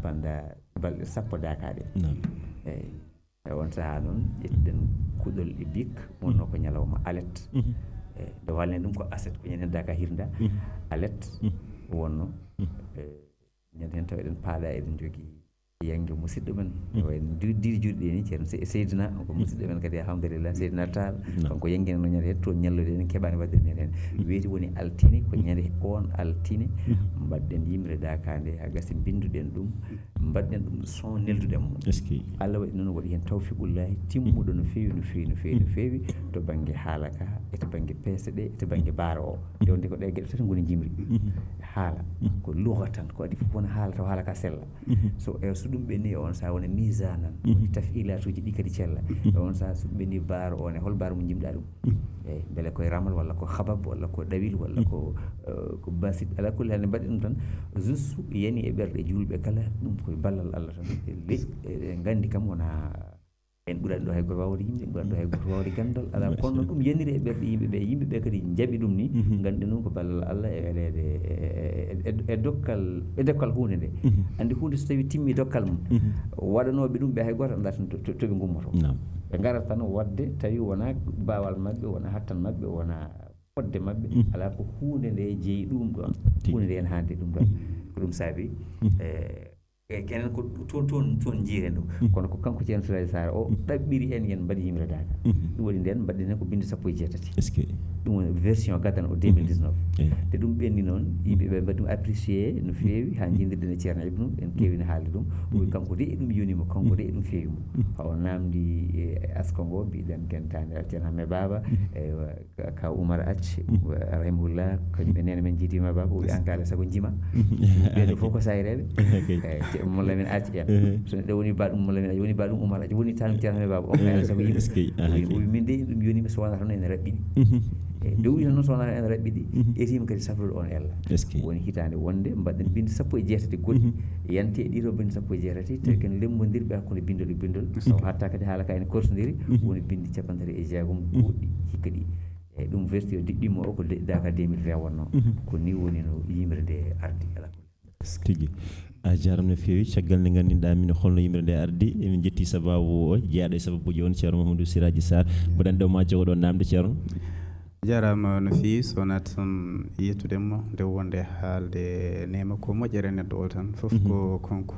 pendant balɗe sappo Daka ɗe. Naam. Eyi. E on sahaa noon, ƴettuɗen kuɗol e bik, wonno ko ñalawma alet. Eh, nde waalnen ɗum ko aset, ko ñande Daka hirnda. Alet wonno. Eh, ñande heen tawa eɗen paaɗa, eɗen njogii yannge musidɗo men. Wayi no ndi-, ndiri juuɗe ɗe ni, Ceerno Se-, Seydina, ko musidɗo men kadi, alhamdulillah, Seydina Tall. Kanko yannginano ñande heen, toon ñallude en, en keɓaani waɗde men heen. Weeti woni altine, ko ñande on altine, mbaɗɗen yimre Daka nde, haa gasi mbinnduɗen ɗum, mbaɗɗen ɗum son, nelduɗen mo. Est-ce que? Allah waɗi noon, waɗi heen tawfiqullahi timmuɗo no feewi, no feewi, no feewi, no feewi, to bannge haala ka, e to bannge peese ɗe, e to bannge baara o. Nde wonde ko ɗe geɗe tati ngoni jimri. Haala, ko luga tan, ko adii fof wona haala, taw haala ka sella. So, e so ɗum ɓenni, on sahaa wona misanan, woni tafilatuuji ɗi kadi cella. E on sahaa so ɗum ɓenni, baaro on, e hol baaro mo jimɗa ɗum? Eyi, mbele koye ramal, walla ko habab, walla ko ɗawil, walla ko, eh, ko basit. Ala kulli haal, ne mbaɗi ɗum tan, juste yani e ɓerɗe juulɓe kala, ɗum koye ballal Allah tan. E leƴ-, e, e nganndi kam wona en ɓurani ɗo hay gooto waawde yimde, en ɓurani ɗo hay gooto waawde ganndal. Alaa, kono noon ɗum yaniri e ɓerɗe yimɓe ɓe. Yimɓe ɓe kadi njaɓi ɗum ni, nganndi noon ko ballal Allah e weleede e, e, e, e dokkal, e dokkal huunde nde. Anndi huunde so tawi timmi dokkal mum, waɗanooɓe ɗum ɓe hay gooto anndaa to, to, to ɓe ngummoto. Naam. Ɓe ngarata tan waɗde tawi wonaa baawal maɓɓe, wonaa hattan maɓɓe, wonaa fodde maɓɓe. Alaa, ko huunde nde jeyi ɗum ɗoon. Tigi. Huunde nde en haalde ɗum ɗoon. Ko ɗum saabi, e, E kenen ko toon, toon, toon njiyeten ɗum. Kono ko kanko Ceerno Siraaji Saar o ɗaɓɓiri en, yen mbaɗi yimre Daka. Ɗum waɗi ndeen mbaɗɗen heen ko binndi sappo e jeetati. Est-ce que? Ɗum woni version gadano o deux mille dix-neuf. Eyi. Nde ɗum ɓenni noon, yimɓe ɓe mbaɗi ɗum apprécié no feewi, haa njenndirɗen e Ceerno Ibnu, en keewino haalde ɗum. O wi kanko de e ɗum yoni mo, kanko de e ɗum feewi mo. Haa o naamndi e asko ngo, mbiɗen ken taaniraal Ceerno Hamme Baaba, e ka, ka Umar Acc, rahimahullah, kañum e neene men jiidiima baaba, o wi an kaala sago njima. Ɓeɗo fof ko sahireɓe. Eyi, ce-, mo Lamin Acc en. So neɗɗo woni ba ɗum mo Lamin Acc, woni ba ɗum Umar Acc, woni tan Ceerno Hamme Baaba, on kaala sago yimɓe. Est-ce que? O wi, o wi, min de ɗum yoni mi so wonata noon ene raɓɓiɗi. Eyi, nde o wi tan noon so wonata ene raɓɓiɗi, etiima kadi safrude on ella. Est-ce que? Woni hitaande wonde mbaɗɗen binndi sappo e jeetati goɗɗi, yante e ɗiɗo binndi sappo e jeetati, te ken lemmbondirɓe hakkunde binndol e binndol. Taw hatta kadi haala ka ene korsondiri, woni binndi cappanɗe tati e jeegom goɗɗi hikka ɗi. Eyi, ɗum version diɗɗimo o ko de-, Daka deux mille vingt wonno. Ko ni woni no yimre nde ardi, ala kulli. Tigi. A jaaraama no feewi. Caggal nde nganndiɗaa min holno yimre nde ardi, emin njetti sababu o, jeyaaɗo e sababuuji on, Ceerno Mamadou Siraji Sarr. Mboɗo anndi o ma jogoɗo naamde, Ceerno. Jarama no feewi, so wonaa tan yettude mo nde wonde haalde neema ko moƴƴere neɗɗo o tan, fof ko konko.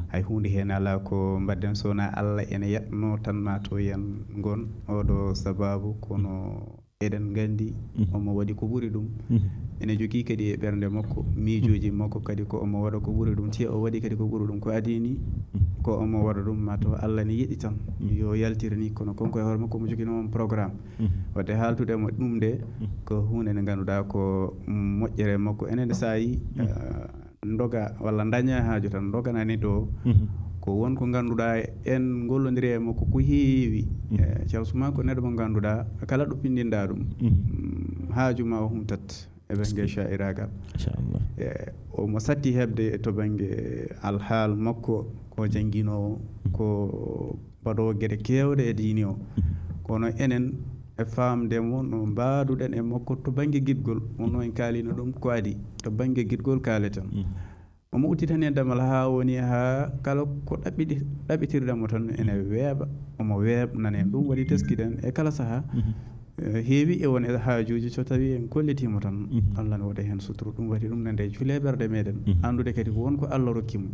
Hay huunde heen alaa ko mbaɗden so wonaa Allah ene yaɗno tan ma to yen ngon oɗo sababu, kono eɗen nganndi omo waɗi ko ɓuri ɗum. Ene jogii kadi e ɓernde makko miijooji makko kadi ko omo waɗa ko ɓuri ɗum, te o waɗi kadi ko ɓuri ɗum. Ko adii ni ko omo waɗa ɗum, ma taw Allah ne yiɗi tan yo yaltir ni, kono konko e hoore makko omo jogino on programme. Wadde haaltude mo ɗum nde ko huunde nde ngannduɗaa ko moƴƴere makko. Enen nde saayi, eh, ndoga walla daña haaju tan ndoganani ɗo ko won ko ngannduɗaa en ngollondiri e makko ko heewi. Eh, Ceerno Ousmane ko neɗɗo mo ngannduɗaa kala ɗo pinndinɗaa ɗum, mm, haaju ma o humtat e bannge sha'iraagal. Machallah. Eh, omo satti heɓde to bannge alhaal makko ko jannginoowo, ko mbaɗoowo geɗe keewɗe e diine o. Kono enen e faamde mo no mbaaduɗen e makko to bannge giɗgol, wonno en kaalino ɗum ko adii, to bannge giɗgol kaaleten. Omo udditani en damal haa woni haa kala ko ɗaɓɓiɗi-, ɗaɓɓitirɗen mo tan ene weeɓa, omo weeɓnana en. Ɗum waɗi teskiɗen e kala sahaa. Eh, heewi e won e haajuuji so tawii en kollitiima tan, Allah ne waɗa heen sutura. Ɗum waɗi ɗum ne nde juule ɓerɗe meɗen, anndude kadi ko won ko Allah rokki mo.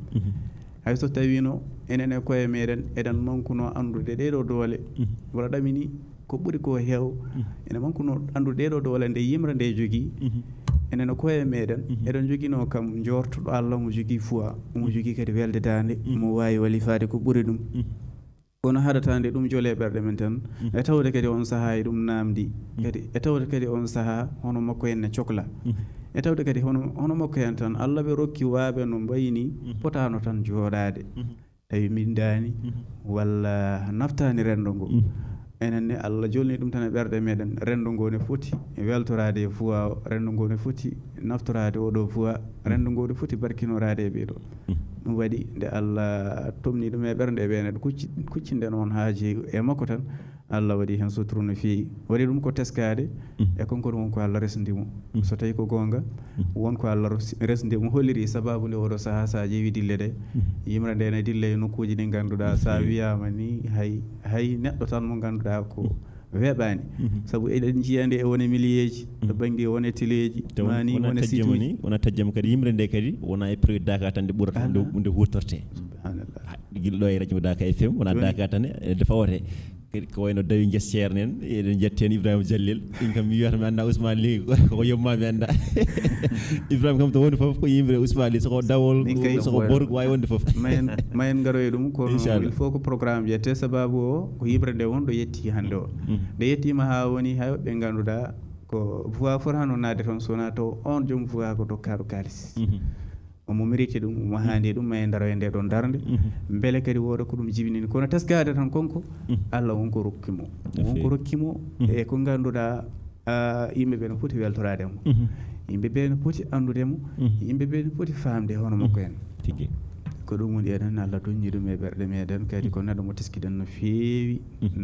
Hay so tawiino enen e koye meɗen eɗen mankuno anndude ɗee ɗoo doole, wala ɗamini ko ɓuri ko heew, ene mankuno anndude ɗee ɗoo doole nde yimre nde jogii. Enen e koye meɗen eɗen joginoo kam njoortuɗo Allah mo jogii fuwa, mo jogii kadi welde daande, mo waawi walifaade ko ɓuri ɗum. Kono haɗata nde ɗum jole ɓerɗe men tan, e tawde kadi on sahaa e ɗum naamndi, kadi e tawde kadi on sahaa hono makko en ne cokla. E tawde kadi hono, hono makko en tan, Allah ɓe rokki waaɓe no mbayni, potaano tan jooɗaade. Tawi min daani, walla naftaani renndo ngo. Enen ne, Allah jolni ɗum tan e ɓerɗe meɗen, renndo ngo ne foti weltoraade e fuwa o, renndo ngo ne foti naftoraade oɗo fuwa, renndo ngo ne foti barkinoraade e ɓee ɗoo. Ɗum waɗi nde Allah tomni ɗum e ɓernde ɓe, ene kucci-, kuccinɗen on haaji e makko tan, Allah waɗi heen suturu no feewi. Waɗi ɗum ko teskaade e konko ɗum won ko Allah resndi mo. So tawi ko goonga, won ko Allah res-, resndi mo, holliri sababu nde oɗo sahaa, so a ƴeewi dille ɗe, yimre nde ene dilla e nokkuuji ɗi ngannduɗaa, so a wiyaama ni, hay, hay neɗɗo tan mo ngannduɗaa ko weeɓaani. Sabu eɗen njiya nde e wone miliyeeji, to bannge wone teleeji, mani wona wone tajjuma site ni, wona tajjuma kadi yimre nde kadi wona e periode Daaka tan nde ɓurata, nde, nde huutorte. Subhanallah. Gila ɗo e radio Daaka F M, wona Daaka tan e, e fawte. Kadi ko wayno Dawi Jess Ceerno en, eɗen jetta heen Ibrahima Jallel. Ɗin kam mi wiyata mi annda Ousmane Ly, ko yomma mi annda. Ibrahima kam to woni fof ko yimre Ousmane Ly, soko dawol, soko bor, ko wawi wonde fof. Ma en, ma en ngaro e ɗum, kono il faut ko programme ƴette, sababu o ko yimre nde won ɗo yetti hannde o. Nde yettima ha woni hay ɓe ngannduɗaa ko voix foti hano naatde toon, so wonaa taw on joom voix ko dokkaaɗo kaalis. Omo mérite ɗum, omo haandi ɗum, ma en ndaro e nde ɗon darnde. Mbele kadi wooda ko ɗum jibinini. Kono teskaade tan konko, Allah won ko rokki mo. Won ko rokki mo e ko ngannduɗaa, ah, yimɓe ɓe no poti weltoraade mo. Yimɓe ɓe no poti anndude mo. Yimɓe ɓe no poti faamde hono makko en. Tigi. Ko ɗum woni enen Allah duñi ɗum e ɓerɗe meɗen, kadi ko neɗɗo mo teskiɗen no feewi.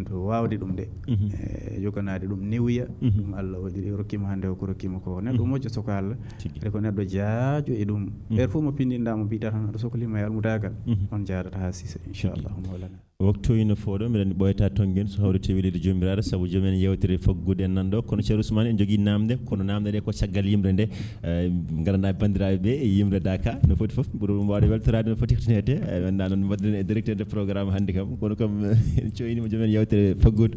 To waawde ɗum de, e joganaade ɗum newuya, ɗum Allah waɗi, rokkiima hannde o ko rokkiima ko. Neɗɗo moƴƴo soko Allah, tigi. Kadi ko neɗɗo jaajo e ɗum. Heure fof mo pinndinɗaa mo mbiɗa tan aɗa sokliima e almudaagal, on jaarata haa sisa, inchallahu mawlana. Waktu ina fooɗo, mbiɗa anndi ɓooyata tonngel so hawriti e weleede Joomiraaɗo, sabu joom en yeewtere faggude en nan ɗo. Kono Ceerno Ousmane, en njogii naamnde, kono naamnde ɗe ko caggal yimre nde. Eh, nganndanɗaa banndiraaɓe ɓe e yimre Daaka, no foti fof, ɓuri ɗum waawde weltoraade, no foti heɓtineede. Eh, mi anndaa noon mbaɗden e directeur de programme hannde kam, kono kam, en cooyniima joom en yeewtere faggude.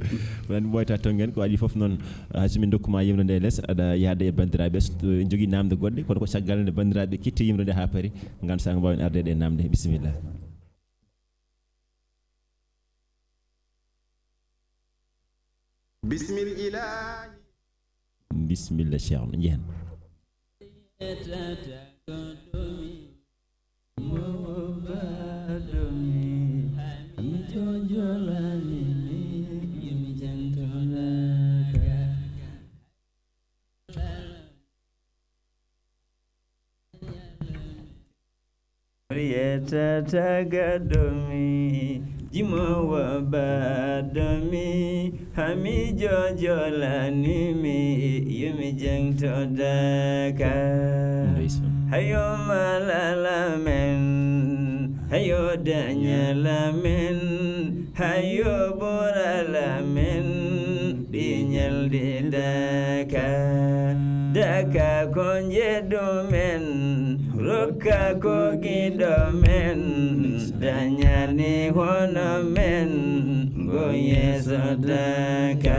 Mbiɗa anndi ɓooyata tonngel, ko adii fof noon, hay so min ndokkuma yimre nde les, aɗa yahda e banndiraaɓe. So en njogii naamnde goɗɗe, kono ko caggal nde banndiraaɓe kitti yimre nde haa paari, ngam so mbaawen arde e ɗe naamnde. Bisimilla. Bismil ilahi. Bisimilla, Ceerno, njehen. Yetata gaɗɗo mi, jimoowo baɗɗo mi, hami jojolani mi, yumi jeng to Daaka. Ndeysaan. Hayo malala men, hayo dañala men, hayo ɓurala men. Ɗi ñalɗi daka, daka ko njeɗu men, rokka ko giɗo men, dañani hono men, ngo yeeso daka.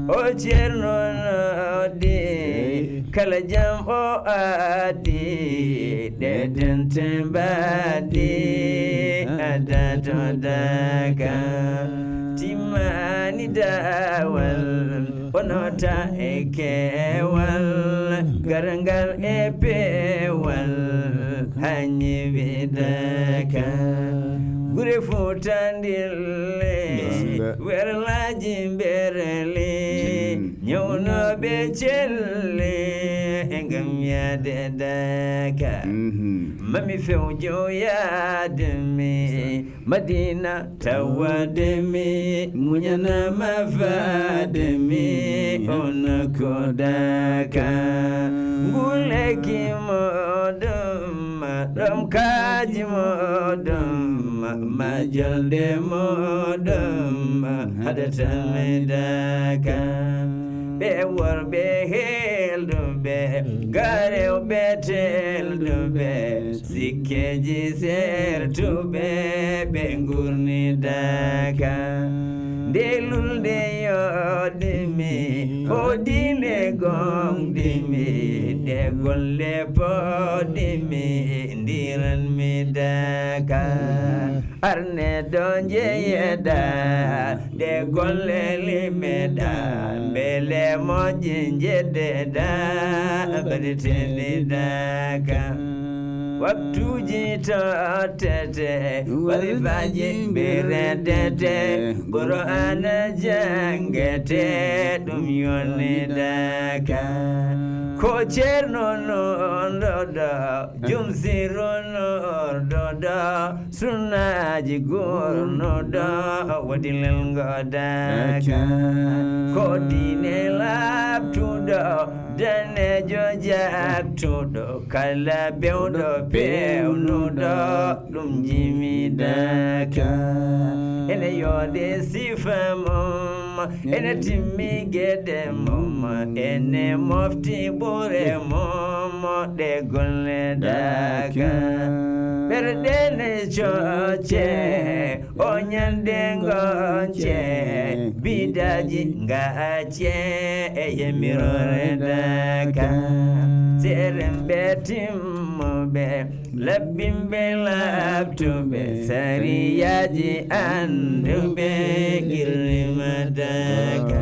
O ceerno noddi, kala jam o addi, ɗe dente mbaɗi, adda to daka. Timmani dawal, o nota e kewal, gargal e pewal, hanyi bidaka. Gure futandille, werlaji berli, ñawnoɓe celle, e ngam yaade daka. Mami few jow yaade mi, Madina tawade mi, muñanama faade mi, on ko daka. Nguleki moɗum, ɗum kaji moɗum, majolde moɗum, haɗata mi daka. Ɓe worɓe helduɓe, garewɓe telduɓe, sikkeji sertuɓe, ɓe gurnidaka. Nde lulde yoɗimi, o dine gongdimi, ɗe golle poɗimi, ndiranmi daka. Arne ɗo njeyeɗa, ɗe golle limeɗa, mbele moƴƴi njeddeɗa, mbaɗetenidaka. Waktuji tottete, wazifaji mbiredete, Qur'ana jangete, ɗum yonidaka. Ko ceerno nunɗo ɗo, jum siru nunɗo ɗo, sunnaji gurnuɗo, waɗi lelngo daka. Ko diine laaɓtuɗo, danejo jaktuɗo, kala bewɗo pewnuɗo, ɗum jimi daka. Ene yoode sifa mum, ene timmi geɗe mum, ene mofti ɓure mum, ɗe golle daka. Ɓerɗe ne cooce, o ñande ngoce, bidaji ngace, e yemirore daka. Seremɓe timmuɓe, labbinɓe laaɓtuɓe, sariyaji annduɓe, qirrima daka.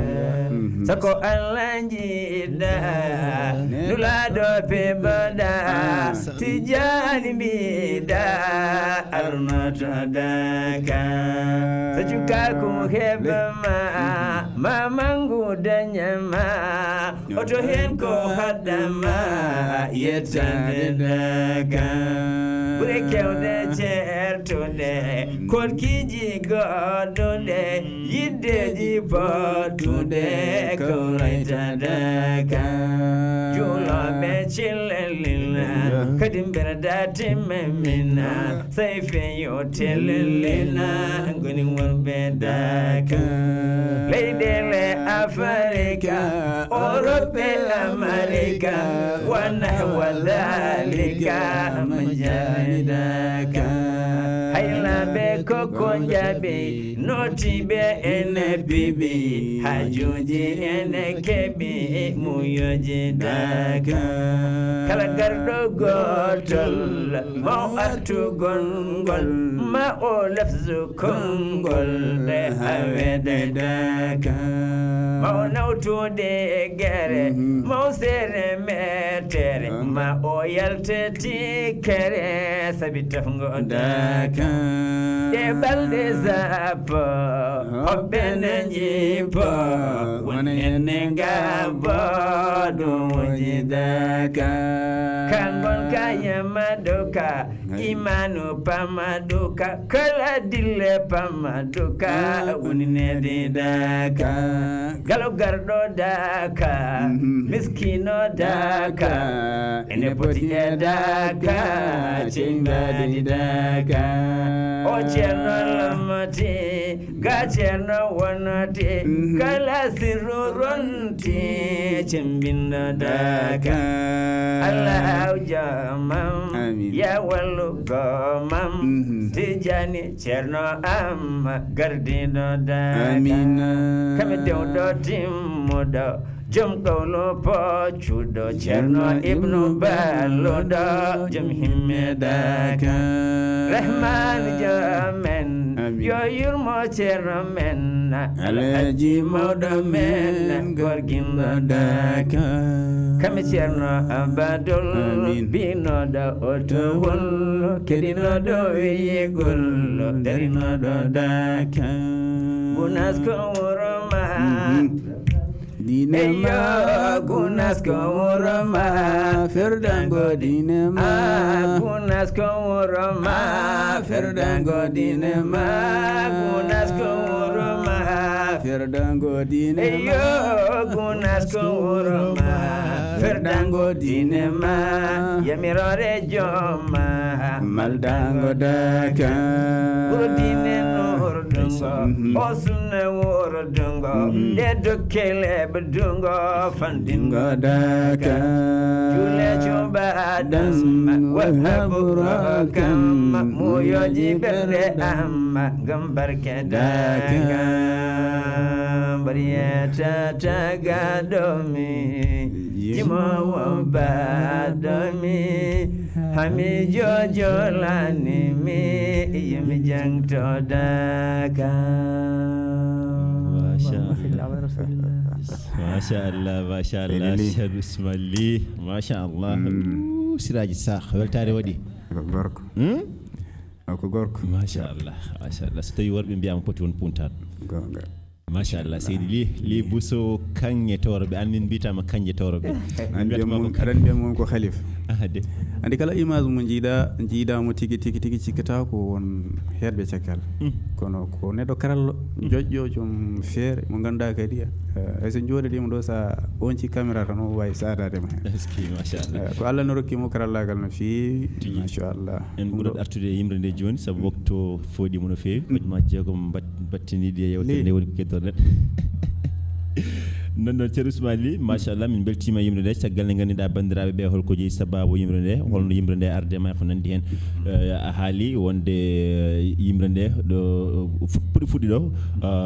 Sako Allah jiɗɗa, nulaaɗo peɓɗa, Tijani mbiɗa, arnoto daka. Sajukaku heɓama, mamangu dañama, oto hen ko haɗɗama, yettade daka. Ɓure kewɗe ceertuɗe, kolkiji goɗɗuɗe, yiddeji pottuɗe, kawrayta daka. Juuloɓe cillelina, kadi mberda timmemina, sey feyo tellina, goni worɓe daka. Leyɗele Afrika, Orope, Amerika, wa nahwa dhalika, majani daka. Haylaɓe koko jaɓi, notiɓe ene piɓi, hajuji ene keɓi, muyoji daka. Kala garɗo gotol, ma o artu gongol, ma o lafzu kongol, hawede daka. Ma o nawtude gere, ma o sere metere, ma o yalteti kere, sabi tafgo daka. Ɗe balɗe sappo, hoɓɓe ne jipo, woni ene ngabo, ɗum wuji daka. Kangon ka yamaɗo ka, imanu pamaɗo ka, kala dille pamaɗo ka, woni nedi daka. Galo garɗo daka, miskino daka, ene poti e daka, cey mbaɗi daka. O ceerno lamati, Ga ceerno wonoti kala sirru ronti cembinno daka. Allahu jamam ya wallu gomam. Tijani ceerno amma gardino daka. Kame dewɗo timmuɗo jom qawlo poccuɗo ceerno ibnu balluɗo jom himme daka. Rahman jomen yo yurmo ceerno men alhaji mawɗo men gorginɗo daka. Kame ceerno abadul binoɗo otowol keɗinoɗo wiyegol darinoɗo daka. Gunas ko wuro ma. Diine ma. Gunas ko wuro ma ferdango diine ma. Gunas ko wuro ma ferdango diine ma. Gunas ko wuro ma ferdango diine ma. Gunas ko wuro ma ferdango diine ma. Yamirore joma maldango daka. Wuro diine nurdungo o sunna wuro dungo ɗe dokkele ɓe dungo fandingo daka. Jule cuba adamma wahaburo kamma muyoji ɓerɗe amma ngam barke daka. Mbariyata tagaɗomi jimowo baɗomi hami jojolanimi yimi jangto daka. Machallah machallah. Seydi Ly. Cheikh Ousmane Ly. Machallah. Siraji Sakh weltare waɗi. Ko gorko. Hmm? O ko gorko. Machallah machallah. So tawi worɓe mbiyama poti won puntaɗo. Gonga. Machallah seydi li li buso kanŋe toroɓe an min mbitama kanŋe toroɓe. Andi mum ko khalifa. Andi kala image mo jiiɗa jiiɗamo tigi tigi tigi cikkata ko won heɗɓe caggal. Kono ko neɗɗo karallo joƴƴo joom feere mo ganduɗa kadi hay so joɗoɗima ɗo sa onci caméra tan o wawi satadema hen. Machallah. Ko Allah no rokkimo karallagal no feewi. Machallah. En ɓurat artude e yimre nde joni saabu waktu fooɗimo no feewi hojma jeegom battiniɗi e yewtere nde woni ko keddor neɗɗo. Non noon ceerno Ousmane Ly machallah min beltima yimre nde caggal nde ganduɗa bandiraɓe ɓe holko jeeyi sababu yimre nde holno yimre nde arde ma ko nandi hen. A haali wonde yimre nde ɗo puɗi fuɗɗi ɗo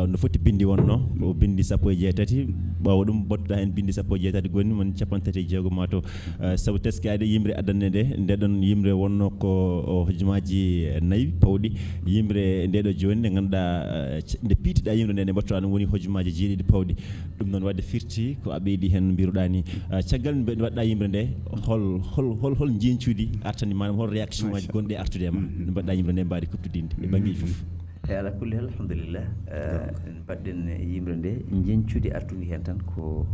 no foti bindi wonno o bindi sappo e jeetati ɓawo ɗum battuɗa hen bindi sappo e jeetati gonni mon capanɗe tati e jeegom ma to. Sabu teskade yimre addande nde nde ɗon yimre wonno ko hojomaaji nayi pawɗi. Yimre nde ɗo joni nde ganduɗa nde piitiɗa yimre nde nde mbattoɗa ɗum woni hojomaaji jeeɗiɗi pawɗi. Ɗum noon wadde firti ko a ɓeydi hen mbiruɗa ni. Caggal nde waɗɗa yimre nde hol hol hol hol jencudi artani manam hol réaction ngaji gonɗi e artude e ma nde mbaɗɗa yimre nde mbaɗi kuɓtodinde e banggueji foof. E ala kulli hal alhamdulillah. Mbaɗɗen yimre nde jencudi artude hen tan ko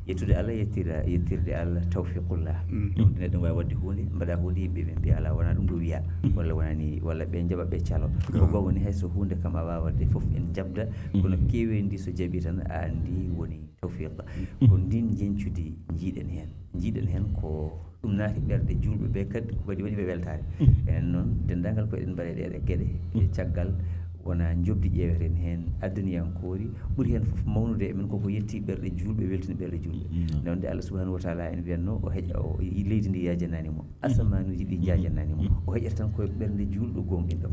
yettude Allah yettira yettirde Allah tawfiqullah. Ɗum neɗɗo wawi wadde hunde mbaɗa hunde yimɓe ɓe mbiya ala wona ɗum ɗo wiya walla wonani walla ɓe jaɓa ɓe calo. Ko goonga ni hayso hunde kam a wawa wadde foof en jaɓda kono kewendi so jaɓi tan a andi woni tawfiqa. Ko ndin jencudi jiiɗen hen jiiɗen hen ko ɗum naati ɓerɗe julɓe ɓe kadi ko kadi waɗi ɓe weltaare. Enen noon denndaangal ko eɗen mbaɗa ɗeɗe geɗe e caggal wona njoɓdi ƴeeweten heen aduniyankori ɓuri heen fof mawnude e men koko yetti ɓerɗe julɓe weltini ɓerɗe julɓe. Nde wonde Allah subhanahu wa taala en wiyatno o heƴa o leydi ndi yajanani mo asamanuji ɗi jajanani mo o heƴata tan koye ɓerɗe julɗo gonɗinɗo.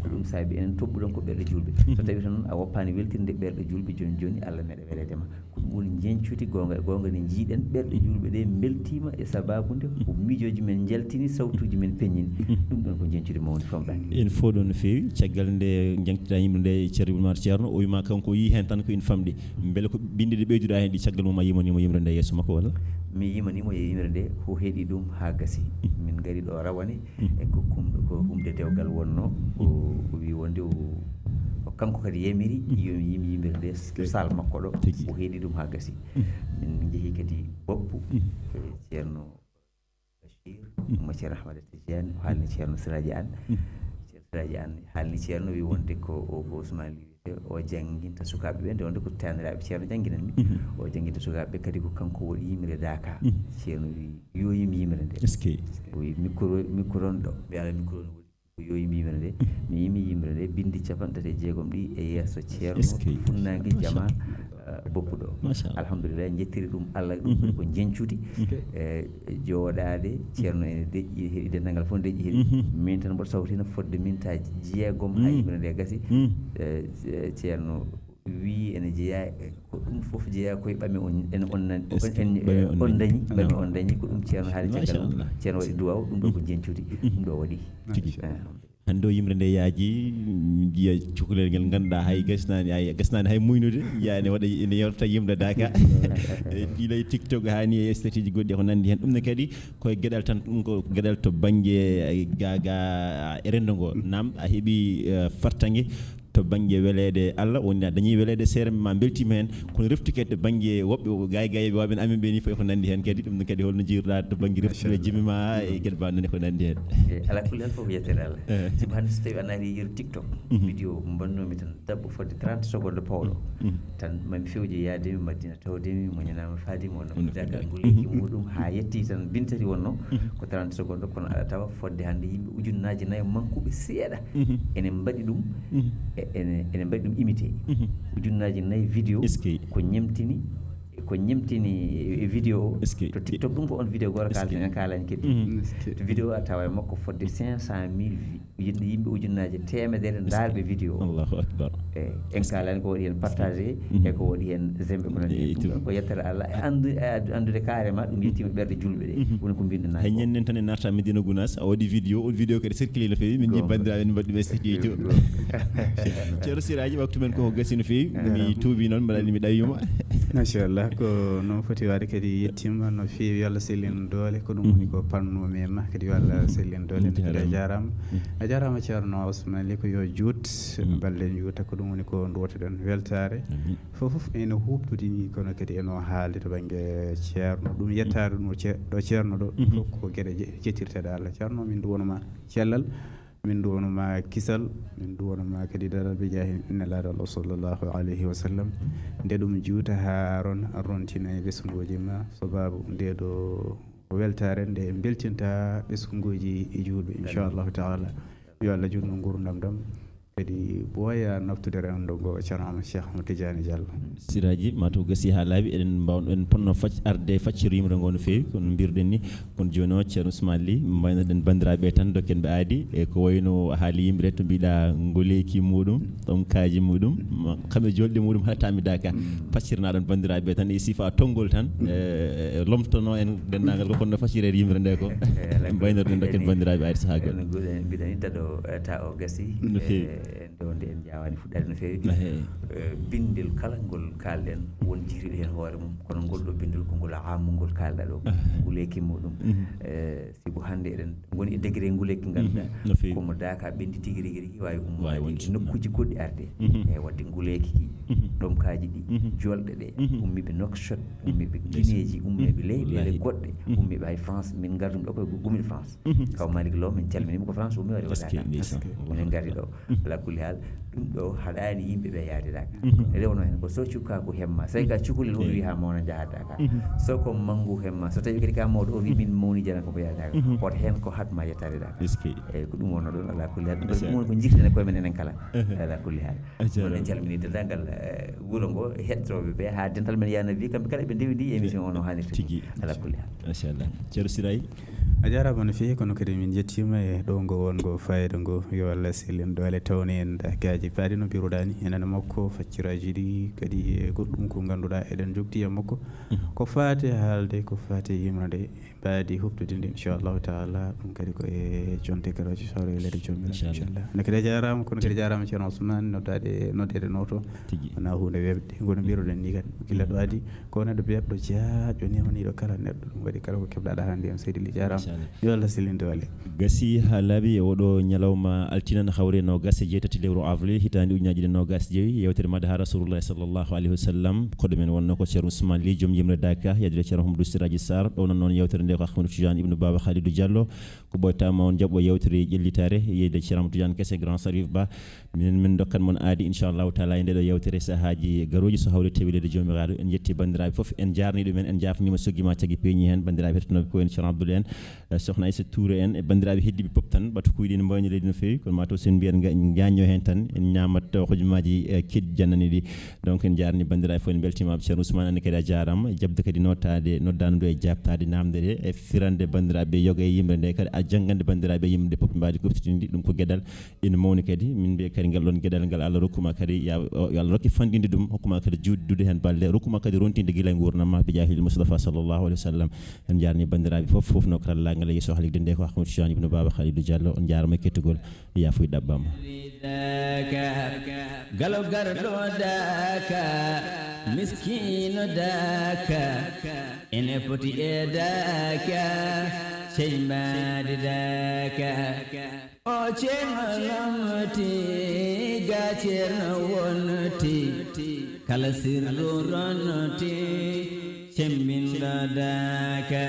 Ko ɗum saabi enen toɓɓuɗon ko ɓerɗe julɓe so tawi tan a woppani weltinde ɓerɗe julɓe joni joni Allah meeɗa weleede ma. Ko ɗum woni njeñcudi goonga e goonga nde njiiɗen ɓerɗe juulɓe ɗe mbeltiima e sabaabu nde ko miijooji men njaltini sawtuuji men peññini. Ɗum ɗon ko njeñcudi mawndi famɗaani. En fof ɗon no feewi caggal nde njaŋtiɗa yimre nde e ceerno ibnu mar ceerno o wima kanko o yii heen tan ko ina famɗi mbele ko binde ɗe ɓeyduɗa heen ɗi caggal mum a yimanima yimre nde yeeso makko walla? Mi yimanimo e yimre nde o heɗi ɗum haa gasi. Min ngari ɗo rawane e ko kumɗo ko humde dewgal wonno o wi wonde o kanko kadi yamiri yomi yim yimir nde sal makko ɗo o heeɗi ɗum ha gasi. Min jeehi kadi boppu ceerno bachir mo ceerno ahmada tidiane o haalni ceerno siraji an ceerno siraji an haalni ceerno wi wonde ko o ko ousmane li wiyete o jannginta sukaaɓe ɓe nde wonde ko taniraaɓe ceerno jannginan mi o jannginta sukaaɓe ɓe kadi ko kanko waɗi yimre daka ceerno wi yo yim yimre nde o wi micro micro on ɗo ɓe ala micro no waɗi Ko yo yimɓe yimre nde, mi yimi yimre nde, bindi capanɗe tati e jeegom ɗi e yeeso ceerno. Eskey. Funnaange jama, eh, boppuɗo. Machallah. Alhamdulillah, jettiri ɗum Allah, ɗum ko jencudi. Eh, jooɗaade, ceerno ene deƴƴi, heɗi denndangal fof deƴƴi heɗi. Min tan mboɗo sawtina fodde mintaji jeegom haa yimre nde gasi. Eh, ce-, ceerno wi ene jeeya e ko ɗum fof jeeya koye ɓame on, en on nan-, en, en, on dañi, ɓame on dañi, ko ɗum ceerno haali caggal mum. Ceerno waɗi duwaw, ɗum ɗo ko jencudi, ɗum ɗo waɗi. Tigi. Eh. Hannde o yimre nde yaaji, jiya cukalel ngel ngannduɗaa hay gasnaani, hay gasnaani hay muynude, jiya ene waɗa, ene yewta yimre daka. E ɗiɗo e TikTok haani e statut ji goɗɗi ko nanndi heen. Ɗum ne kadi koye geɗal tan, ɗum ko geɗal to bannge, eh, ga, ga, e renndo ngo. Naam, a heɓi, eh, fartaŋŋe to bannge weleede Allah, woni a dañi weleede seere ma mbeltiima heen, kono refti kadi to bannge woɓɓe, gay gay, waawɓe amen ɓe ni fof ko nanndi heen kadi, ɗum ne kadi holno jiiruɗaa to bannge reftude jimi ma e geɗe mbaɗ noon e ko nanndi heen? Eh, alaa kulli haal fof ko yettere Allah. Eh. Sibu hannde so tawi a naati yeru TikTok, vidéo mo mbannoomi tan, dabbo fodde trente secondes pawɗo. Tan mami fewje yaade mi Madina tawde mi moñanaama faade mi wonno fuddagal ngolleeki muɗum haa yetti tan bintati wonno ko trente secondes, kono aɗa tawa fodde hannde yimɓe ujunnaaji nayi mankuɓe seeɗa ene mbaɗi ɗum, e-, ene, ene mbaɗi ɗum imité. Ujunnaaji nayi vidéo. Eskey. Ko ñemtini, ko ñemtini e, e vidéo o. Eskey. To TikTok ɗum ko on vidéo gooto kaalten, en kaalani kadi. To vidéo a tawa e makko fodde cinq cent mille vues. Yimɓe, yimɓe ujunnaaje teemedere ndaarɓe vidéo o. Allahu akbar. Eyi, en kaalani ko waɗi heen partagé, e ko waɗi heen j'aimé, ko nanndi heen. Ɗum ɗon ko yettere Allah. E anndu-, e addu-, anndude carrément ɗum yettiima ɓerɗe juulɓe ɗe. Woni ko mbiɗen hay ñannen tan en naata Medina Gounass, a waɗi vidéo, on vidéo kadi circulé no feewi, min njiɗi banndiraaɓe en mbaɗi ɗum statut to. Ceerno Siraaji, waktu men ko gasi no feewi, mi tuubi noon, mbaɗa mi ɗawima. Machallah, ko noon foti waɗde kadi yettiima no feewi, yo Allah sellin doole, ko ɗum woni ko pannuumi e ma, kadi yo Allah sellin doole, kadi a jaaraama. A jaaraama Ceerno Ousmane Ly, ko yo juut, balle njuuta, ko ɗum woni ko nduwotoɗen weltaare. Fof fof ene huuɓtodini, kono kadi ene haalde to bannge ceerno, ɗum yettaade ɗum ɗo ce-, ɗo ceerno ɗo, fof ko geɗe je-, jettirteɗe Allah. Ceerno, min nduwanoma cellal, min nduwanoma kisal, min nduwanoma kadi daral bi jaahi Nelaaɗo Allah sallallahu alayhi wa sallam. Nde ɗum juuta haa ron-, rontina e ɓesnguuji ma, sabaabu nde ɗo weltaare nde mbeltinta ɓesnguuji e juulɓe, inchallahu taala. Yo Allah juutnu nguurndam ɗam. Kadi ɓooya naftude renndo ngo, Ceerno Ahmad Cheikh Ahmad Tidiane Diallo. Siraaji, ma taw gasi haa laaɓi, eɗen mbaaw-, en ponno fac-, arde facciro yimre ngo no feewi, kono mbirɗen ni, kono jooni o, Ceerno Ousmane Ly, mbaynoɗen banndiraaɓe tan, dokken ɓe aadi, e ko wayno haali yimre to mbiɗa ngoleeki muɗum, ɗomkaaji muɗum, ma-, kamɓe jolɗe muɗum, haɗata mi daka. Faccirnaɗon banndiraaɓe tan, e sifa tonngol tan, e, e lomtono en denndaangal ko honno faccirede yimre nde ko. Mbaynorɗen dokken banndiraaɓe aadi sahaa goɗɗo. Mbiɗa, mbiɗa ni taɗo, eh, ta o gasi. No feewi. Eh, nde wonde en jaawaani fuɗɗaade no feewi. Ehe. Eh, binndel kala ngol kaalɗen, won jihriiɗo heen hoore mum, kono ngol ɗo binndel ko ngol aamungol kaalɗa ɗo, nguleeki muɗum. Eh, sibu hannde eɗen ngoni e degré nguleeki ngannduɗaa, no feewi, ko mo daaka ɓenndi tigi rigi rigi waawi ummoraade e nokkuuji goɗɗi arde. Eyi, waɗde nguleeki ki, ɗomkaaji ɗi, jolɗe ɗe, ummiiɓe Nouakchott, ummiiɓe Guinéeji, ummiiɓe leyɗeele goɗɗe, ummiiɓe hay France, min ngartum ɗo koye gu-, gumel France. Kaw Malick Lo, min calminii mo ko France ummi waɗi o daaka. Minen ngarti ɗo. Alaa kulli haal, ɗum ɗo haɗaani yimɓe ɓe yaade daaka. Rewno heen ko so cukaaku hemma, so tawi ka cukalel woni wiya haa mawna njaha daaka. So ko manngu hemma, so tawi kadi ka mawɗo o wi min mawni jana ko mbo yaade daaka. Hoto heen ko haɗ ma yettaade daaka. Eyi, ko ɗum wonno ɗon, alaa kulli haal. Ɗum ɗum woni ko jirten e koye men enen kala. Alaa kulli haal. Noon en calminii denndaangal, eh, wuro ngo, heɗotooɓe ɓe, haa dental men Yaa Nabi, kamɓe kala ɓe ndewindii émission o no haanirta. Tigi. Alaa kulli haal. Machallah. Ceerno Siray. A jaaraama no feewi, kono kadi min njettiima e ɗo ngo won ngo fayida ngo. Yo Allah sellin doole, tawne en daakaaji paaɗi no mbiruɗaa ni. E nana makko, facciraaji ɗi kadi e goɗɗum ko ngannduɗaa eɗen njogti e makko. Ko faati e haalde, ko faati e yimrande, mbaadi huɓtude nde, inchallahu taala. Ɗum kadi ko e jonte garooje, so Allah welii e Joomiraaɗo, inchallah. Inchallah. Ene kadi a jaaraama, kono kadi jaaraama Ceerno Ousmane, noddaade, noddeede nooto. Tigi. Wonaa huunde weeɓde, kono mbiruɗen ni kadi, gila ɗo adi, ko neɗɗo beeɓɗo, jaajɗo, newniiɗo kala neɗɗo. Ɗum waɗi kala ko keɓɗaa ɗo hannde on, Seydi Ly, jaaraama. Machallah. Yo Allah sellin doole. Gasi haa laaɓi e oɗo ñalawma altine, no hawri e noogaas e jeetati lewru avril, hitaande ujunaaji ɗiɗi e noogaas e joy, yeewtere Madha Rasulullah sallallahu alayhi wa sallam. Koɗo men wonno ko Ceerno Ousmane Ly, joom yimre Daaka, yaadude Ceerno Mamadou Siraji Sarr. Ɗowno noon yeewtere nde ko Ahmadou Tidiane Ibn Baba Khalidou Diallo. Ko ɓooytaama on jaɓɓo yeewtere ƴellitaare, yeeyde Ceerno Amadou Tidiane Kese, Grand Sarif Ba. Minen min ndokkan mon aadi, inchallahu taala, e nde ɗo yeewtere sahaaji garooji, so hawri e tawilede Joomiraaɗo. En njetti banndiraaɓe fof, en njaarnii ɗumen, en njaafniima soggi ma cagi peeñi heen, banndiraaɓe heɗotooɓe ko en Ceerno Abdoul en. eh, sokhna Aissata Touré en e banndiraaɓe heddiiɓe pop tan, ɓatu kuyɗe ene mbayni leydi no feewi, kono mataw sen mbiyen nga-, jañño heen tan, en ñaamat hojomaaji, eh, keddi jannani ɗi. Donc, en njaarni banndiraaɓe fof, en mbeltiima. Ceerno Ousmane, anne kadi a jaaraama, e jaɓde kadi nootaade, noddaandu ndu e jaabtaade naamnde ɗe, e firande banndiraaɓe yoga e yimre nde, kadi a janngande banndiraaɓe yimre nde pop mbaadi kuftitinde ɗum ko geɗal ene mawni kadi. Min mbiya kadi ngal ɗon geɗal ngal Allah rokkuma kadi, ya, yo Allah rokke fanɗinde ɗum, hokkuma kadi juutdude heen balɗe, rokkuma kadi rontinde gila e nguurndam ma, bi jaahil Mustafa sallallahu alaihi wasallam. En njaarni banndiraaɓe fof, fof no karallagal e yeeso haalirde nde ko Ahmadou Tidiane Ibn Baba Khalidou Diallo. On njaarama e kettugol, yaafuy ɗaɓɓaama. Galo garɗo daaka, miskiino daaka, ene foti e daaka, sey mbaadi daaka. O ceerno lomti, ga ceerno wonti, kala sirru ronti, cemmbinɗo daaka.